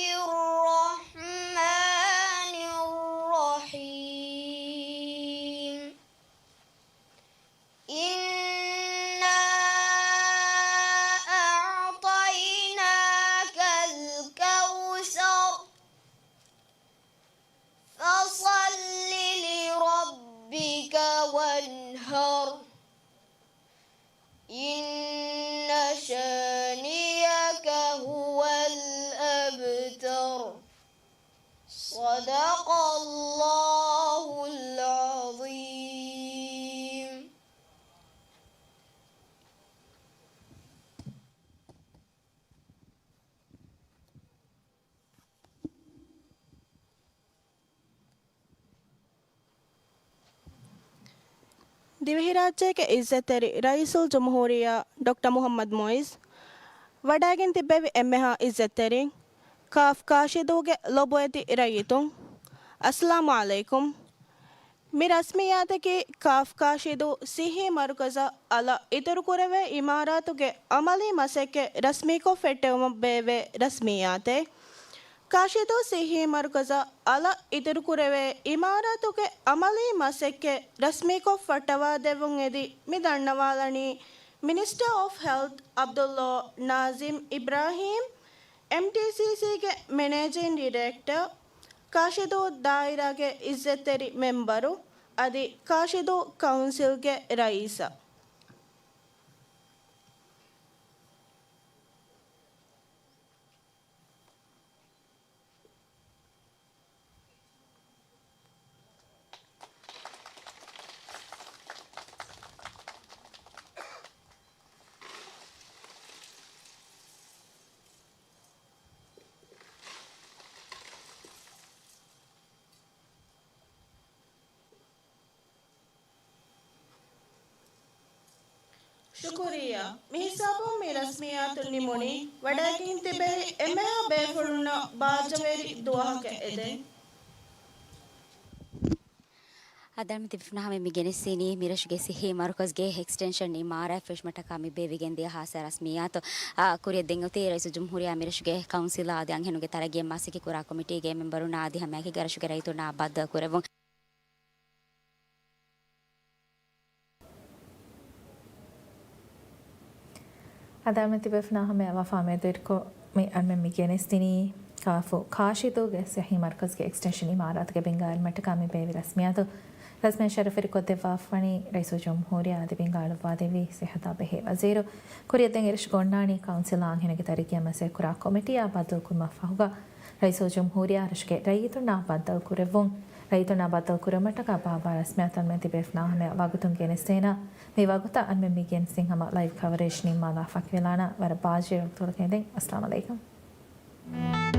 الرحمن الرحيم. إنا أعطيناك الكوثر. فصل لربك وانحر. إن شانئك هو الأبتر. صدق الله العظيم. ދިވެހިރާއްޖޭގެ އިއްޒަތްތެރި ރައީސުލްޖުމްހޫރިއްޔާ ޑޮކްޓަރ މުޙައްމަދު މުޢިއްޒު، ވަޑައިގެން ތިއްބެވި އެންމެހާ އިއްޒަތްތެރިން، ކާފް ކާށިދޫގެ ލޮބުވެތި ރައްޔިތުން، އައްސަލާމު ޢަލައިކުމް. މި ރަސްމިއްޔާތަކީ ކާފް ކާށިދޫ ސިއްހީ މަރުކަޒަށް އަލަށް އިތުރުކުރެވޭ އިމާރާތުގެ ޢަމަލީ މަސައްކަތް ރަސްމީކޮށް ފެއްޓެވުމަށް ބޭއްވޭ ރަސްމިއްޔާތެއް. ކާށިދޫ ސިއްހީ މަރުކަޒަށް އަލަށް އިތުރުކުރެވޭ އިމާރާތުގެ ޢަމަލީ މަސައްކަތް ރަސްމީކޮށް ފައްޓަވާދެއްވުން އެދި މި ދަންނަވާލަނީ މިނިސްޓަރ އޮފް ހެލްތް ޢަބްދުﷲ ނާޒިމް އިބްރާހީމް، އެމްޓީސީސީގެ މެނޭޖިން ޑިރެކްޓަރ، ކާށިދޫ ދާއިރާގެ އިއްޒަތްތެރި މެމްބަރު އަދި ކާށިދޫ ކައުންސިލްގެ ރައީސަށް. ޝުކުރިއްޔާ. މިހިސާބުން މި ރަސްމިއްޔާތު ނިމުނީ. ވަޑައިގެން ތިބެވި އެންމެހާ ބޭފުޅުންނަށް ބާއްޖަވެރި ދުވަހަކަށް އެދެން. އަދި އަޅުމެން ތިބިފުނާ ހަމަ މި ގެނެސްދިނީ މިރަށުގެ ސިއްހީ މަރުކަޒުގެ އެކްސްޓެންޝަން އިމާރާތް ފެށުމަށްޓަކާ މި ބޭއްވިގެންދިޔަ ހާއްސަ ރަސްމިއްޔާތު، އާ، ކުރިއަށް ދެން އޮތީ ރައީސުލްޖުމްހޫރިއްޔާ މިރަށުގެ ކައުންސިލާ އަދި އަންހެނުންގެ ތަރައްގީއަށް މަސައްކަތް ކުރާ ކޮމިޓީގެ މެމްބަރުންނާ އަދި ހަމައެކީގަ ރަށުގެ ރައްޔިތުންނާ ބައްދަލު ކުރެވުން. އަދި އަޅުމެން ތިބޭފުނާ ހަމަޔަށް ވަފާ މެދުވެރިކޮށް މި އަޅުމެން މި ގެނެސްދިނީ ކާފު ކާށިދޫގެ ސިއްހީ މަރުކަޒުގެ އެކްސްޓެންޝަން އިމާރާތުގެ ބިންގާ އެޅުމަށްޓަކާ މި ބޭއްވި ރަސްމިއްޔާތު ރަސްމީ ޝަރަފުވެރިކޮށްދެއްވާފަވަނީ ރައީސުލްޖުމްހޫރިއްޔާ އަދި ބިންގާ އަޅުއްވާދެއްވި ސިއްހަތާ ބެހޭ ވަޒީރު. ކުރިއަށް ދެން އެރަށުގަ އޮންނާނީ ކައުންސިލް އާންހެނުގެ ތަރައްގީއަށް މަސައްކަތްކުރާ ކޮމިޓީއާ ބައްދަލުކުރުމަށް ފަހުގަ، ރައީސުލްޖުމްހޫރިއްޔާ ރަށުގެ ރައްޔިތުންނާ ބައްދަލުކުރެއްވުން، ރައްޔިތުންނާ ބައްދަލުކުރުމަށްޓަކާ ބާއްވާ ރަސްމިއްޔާތު އަންމެން ތިބޭފުޅުންނާ ހަމަޔަށް ވަގުތުން ގެނެސްދޭނަ. މި ވަގުތަށް އަންމެން މި ގެނެސްދިން ހަމަ ލައިވް ކަވަރޭޖް ނިންމާލާ ފަކިވެލާނަ. ވަރަށް ބާއްޖަވެރި ވަގުތުގަ އެދެން. އައްސަލާމް އަލައިކުމް.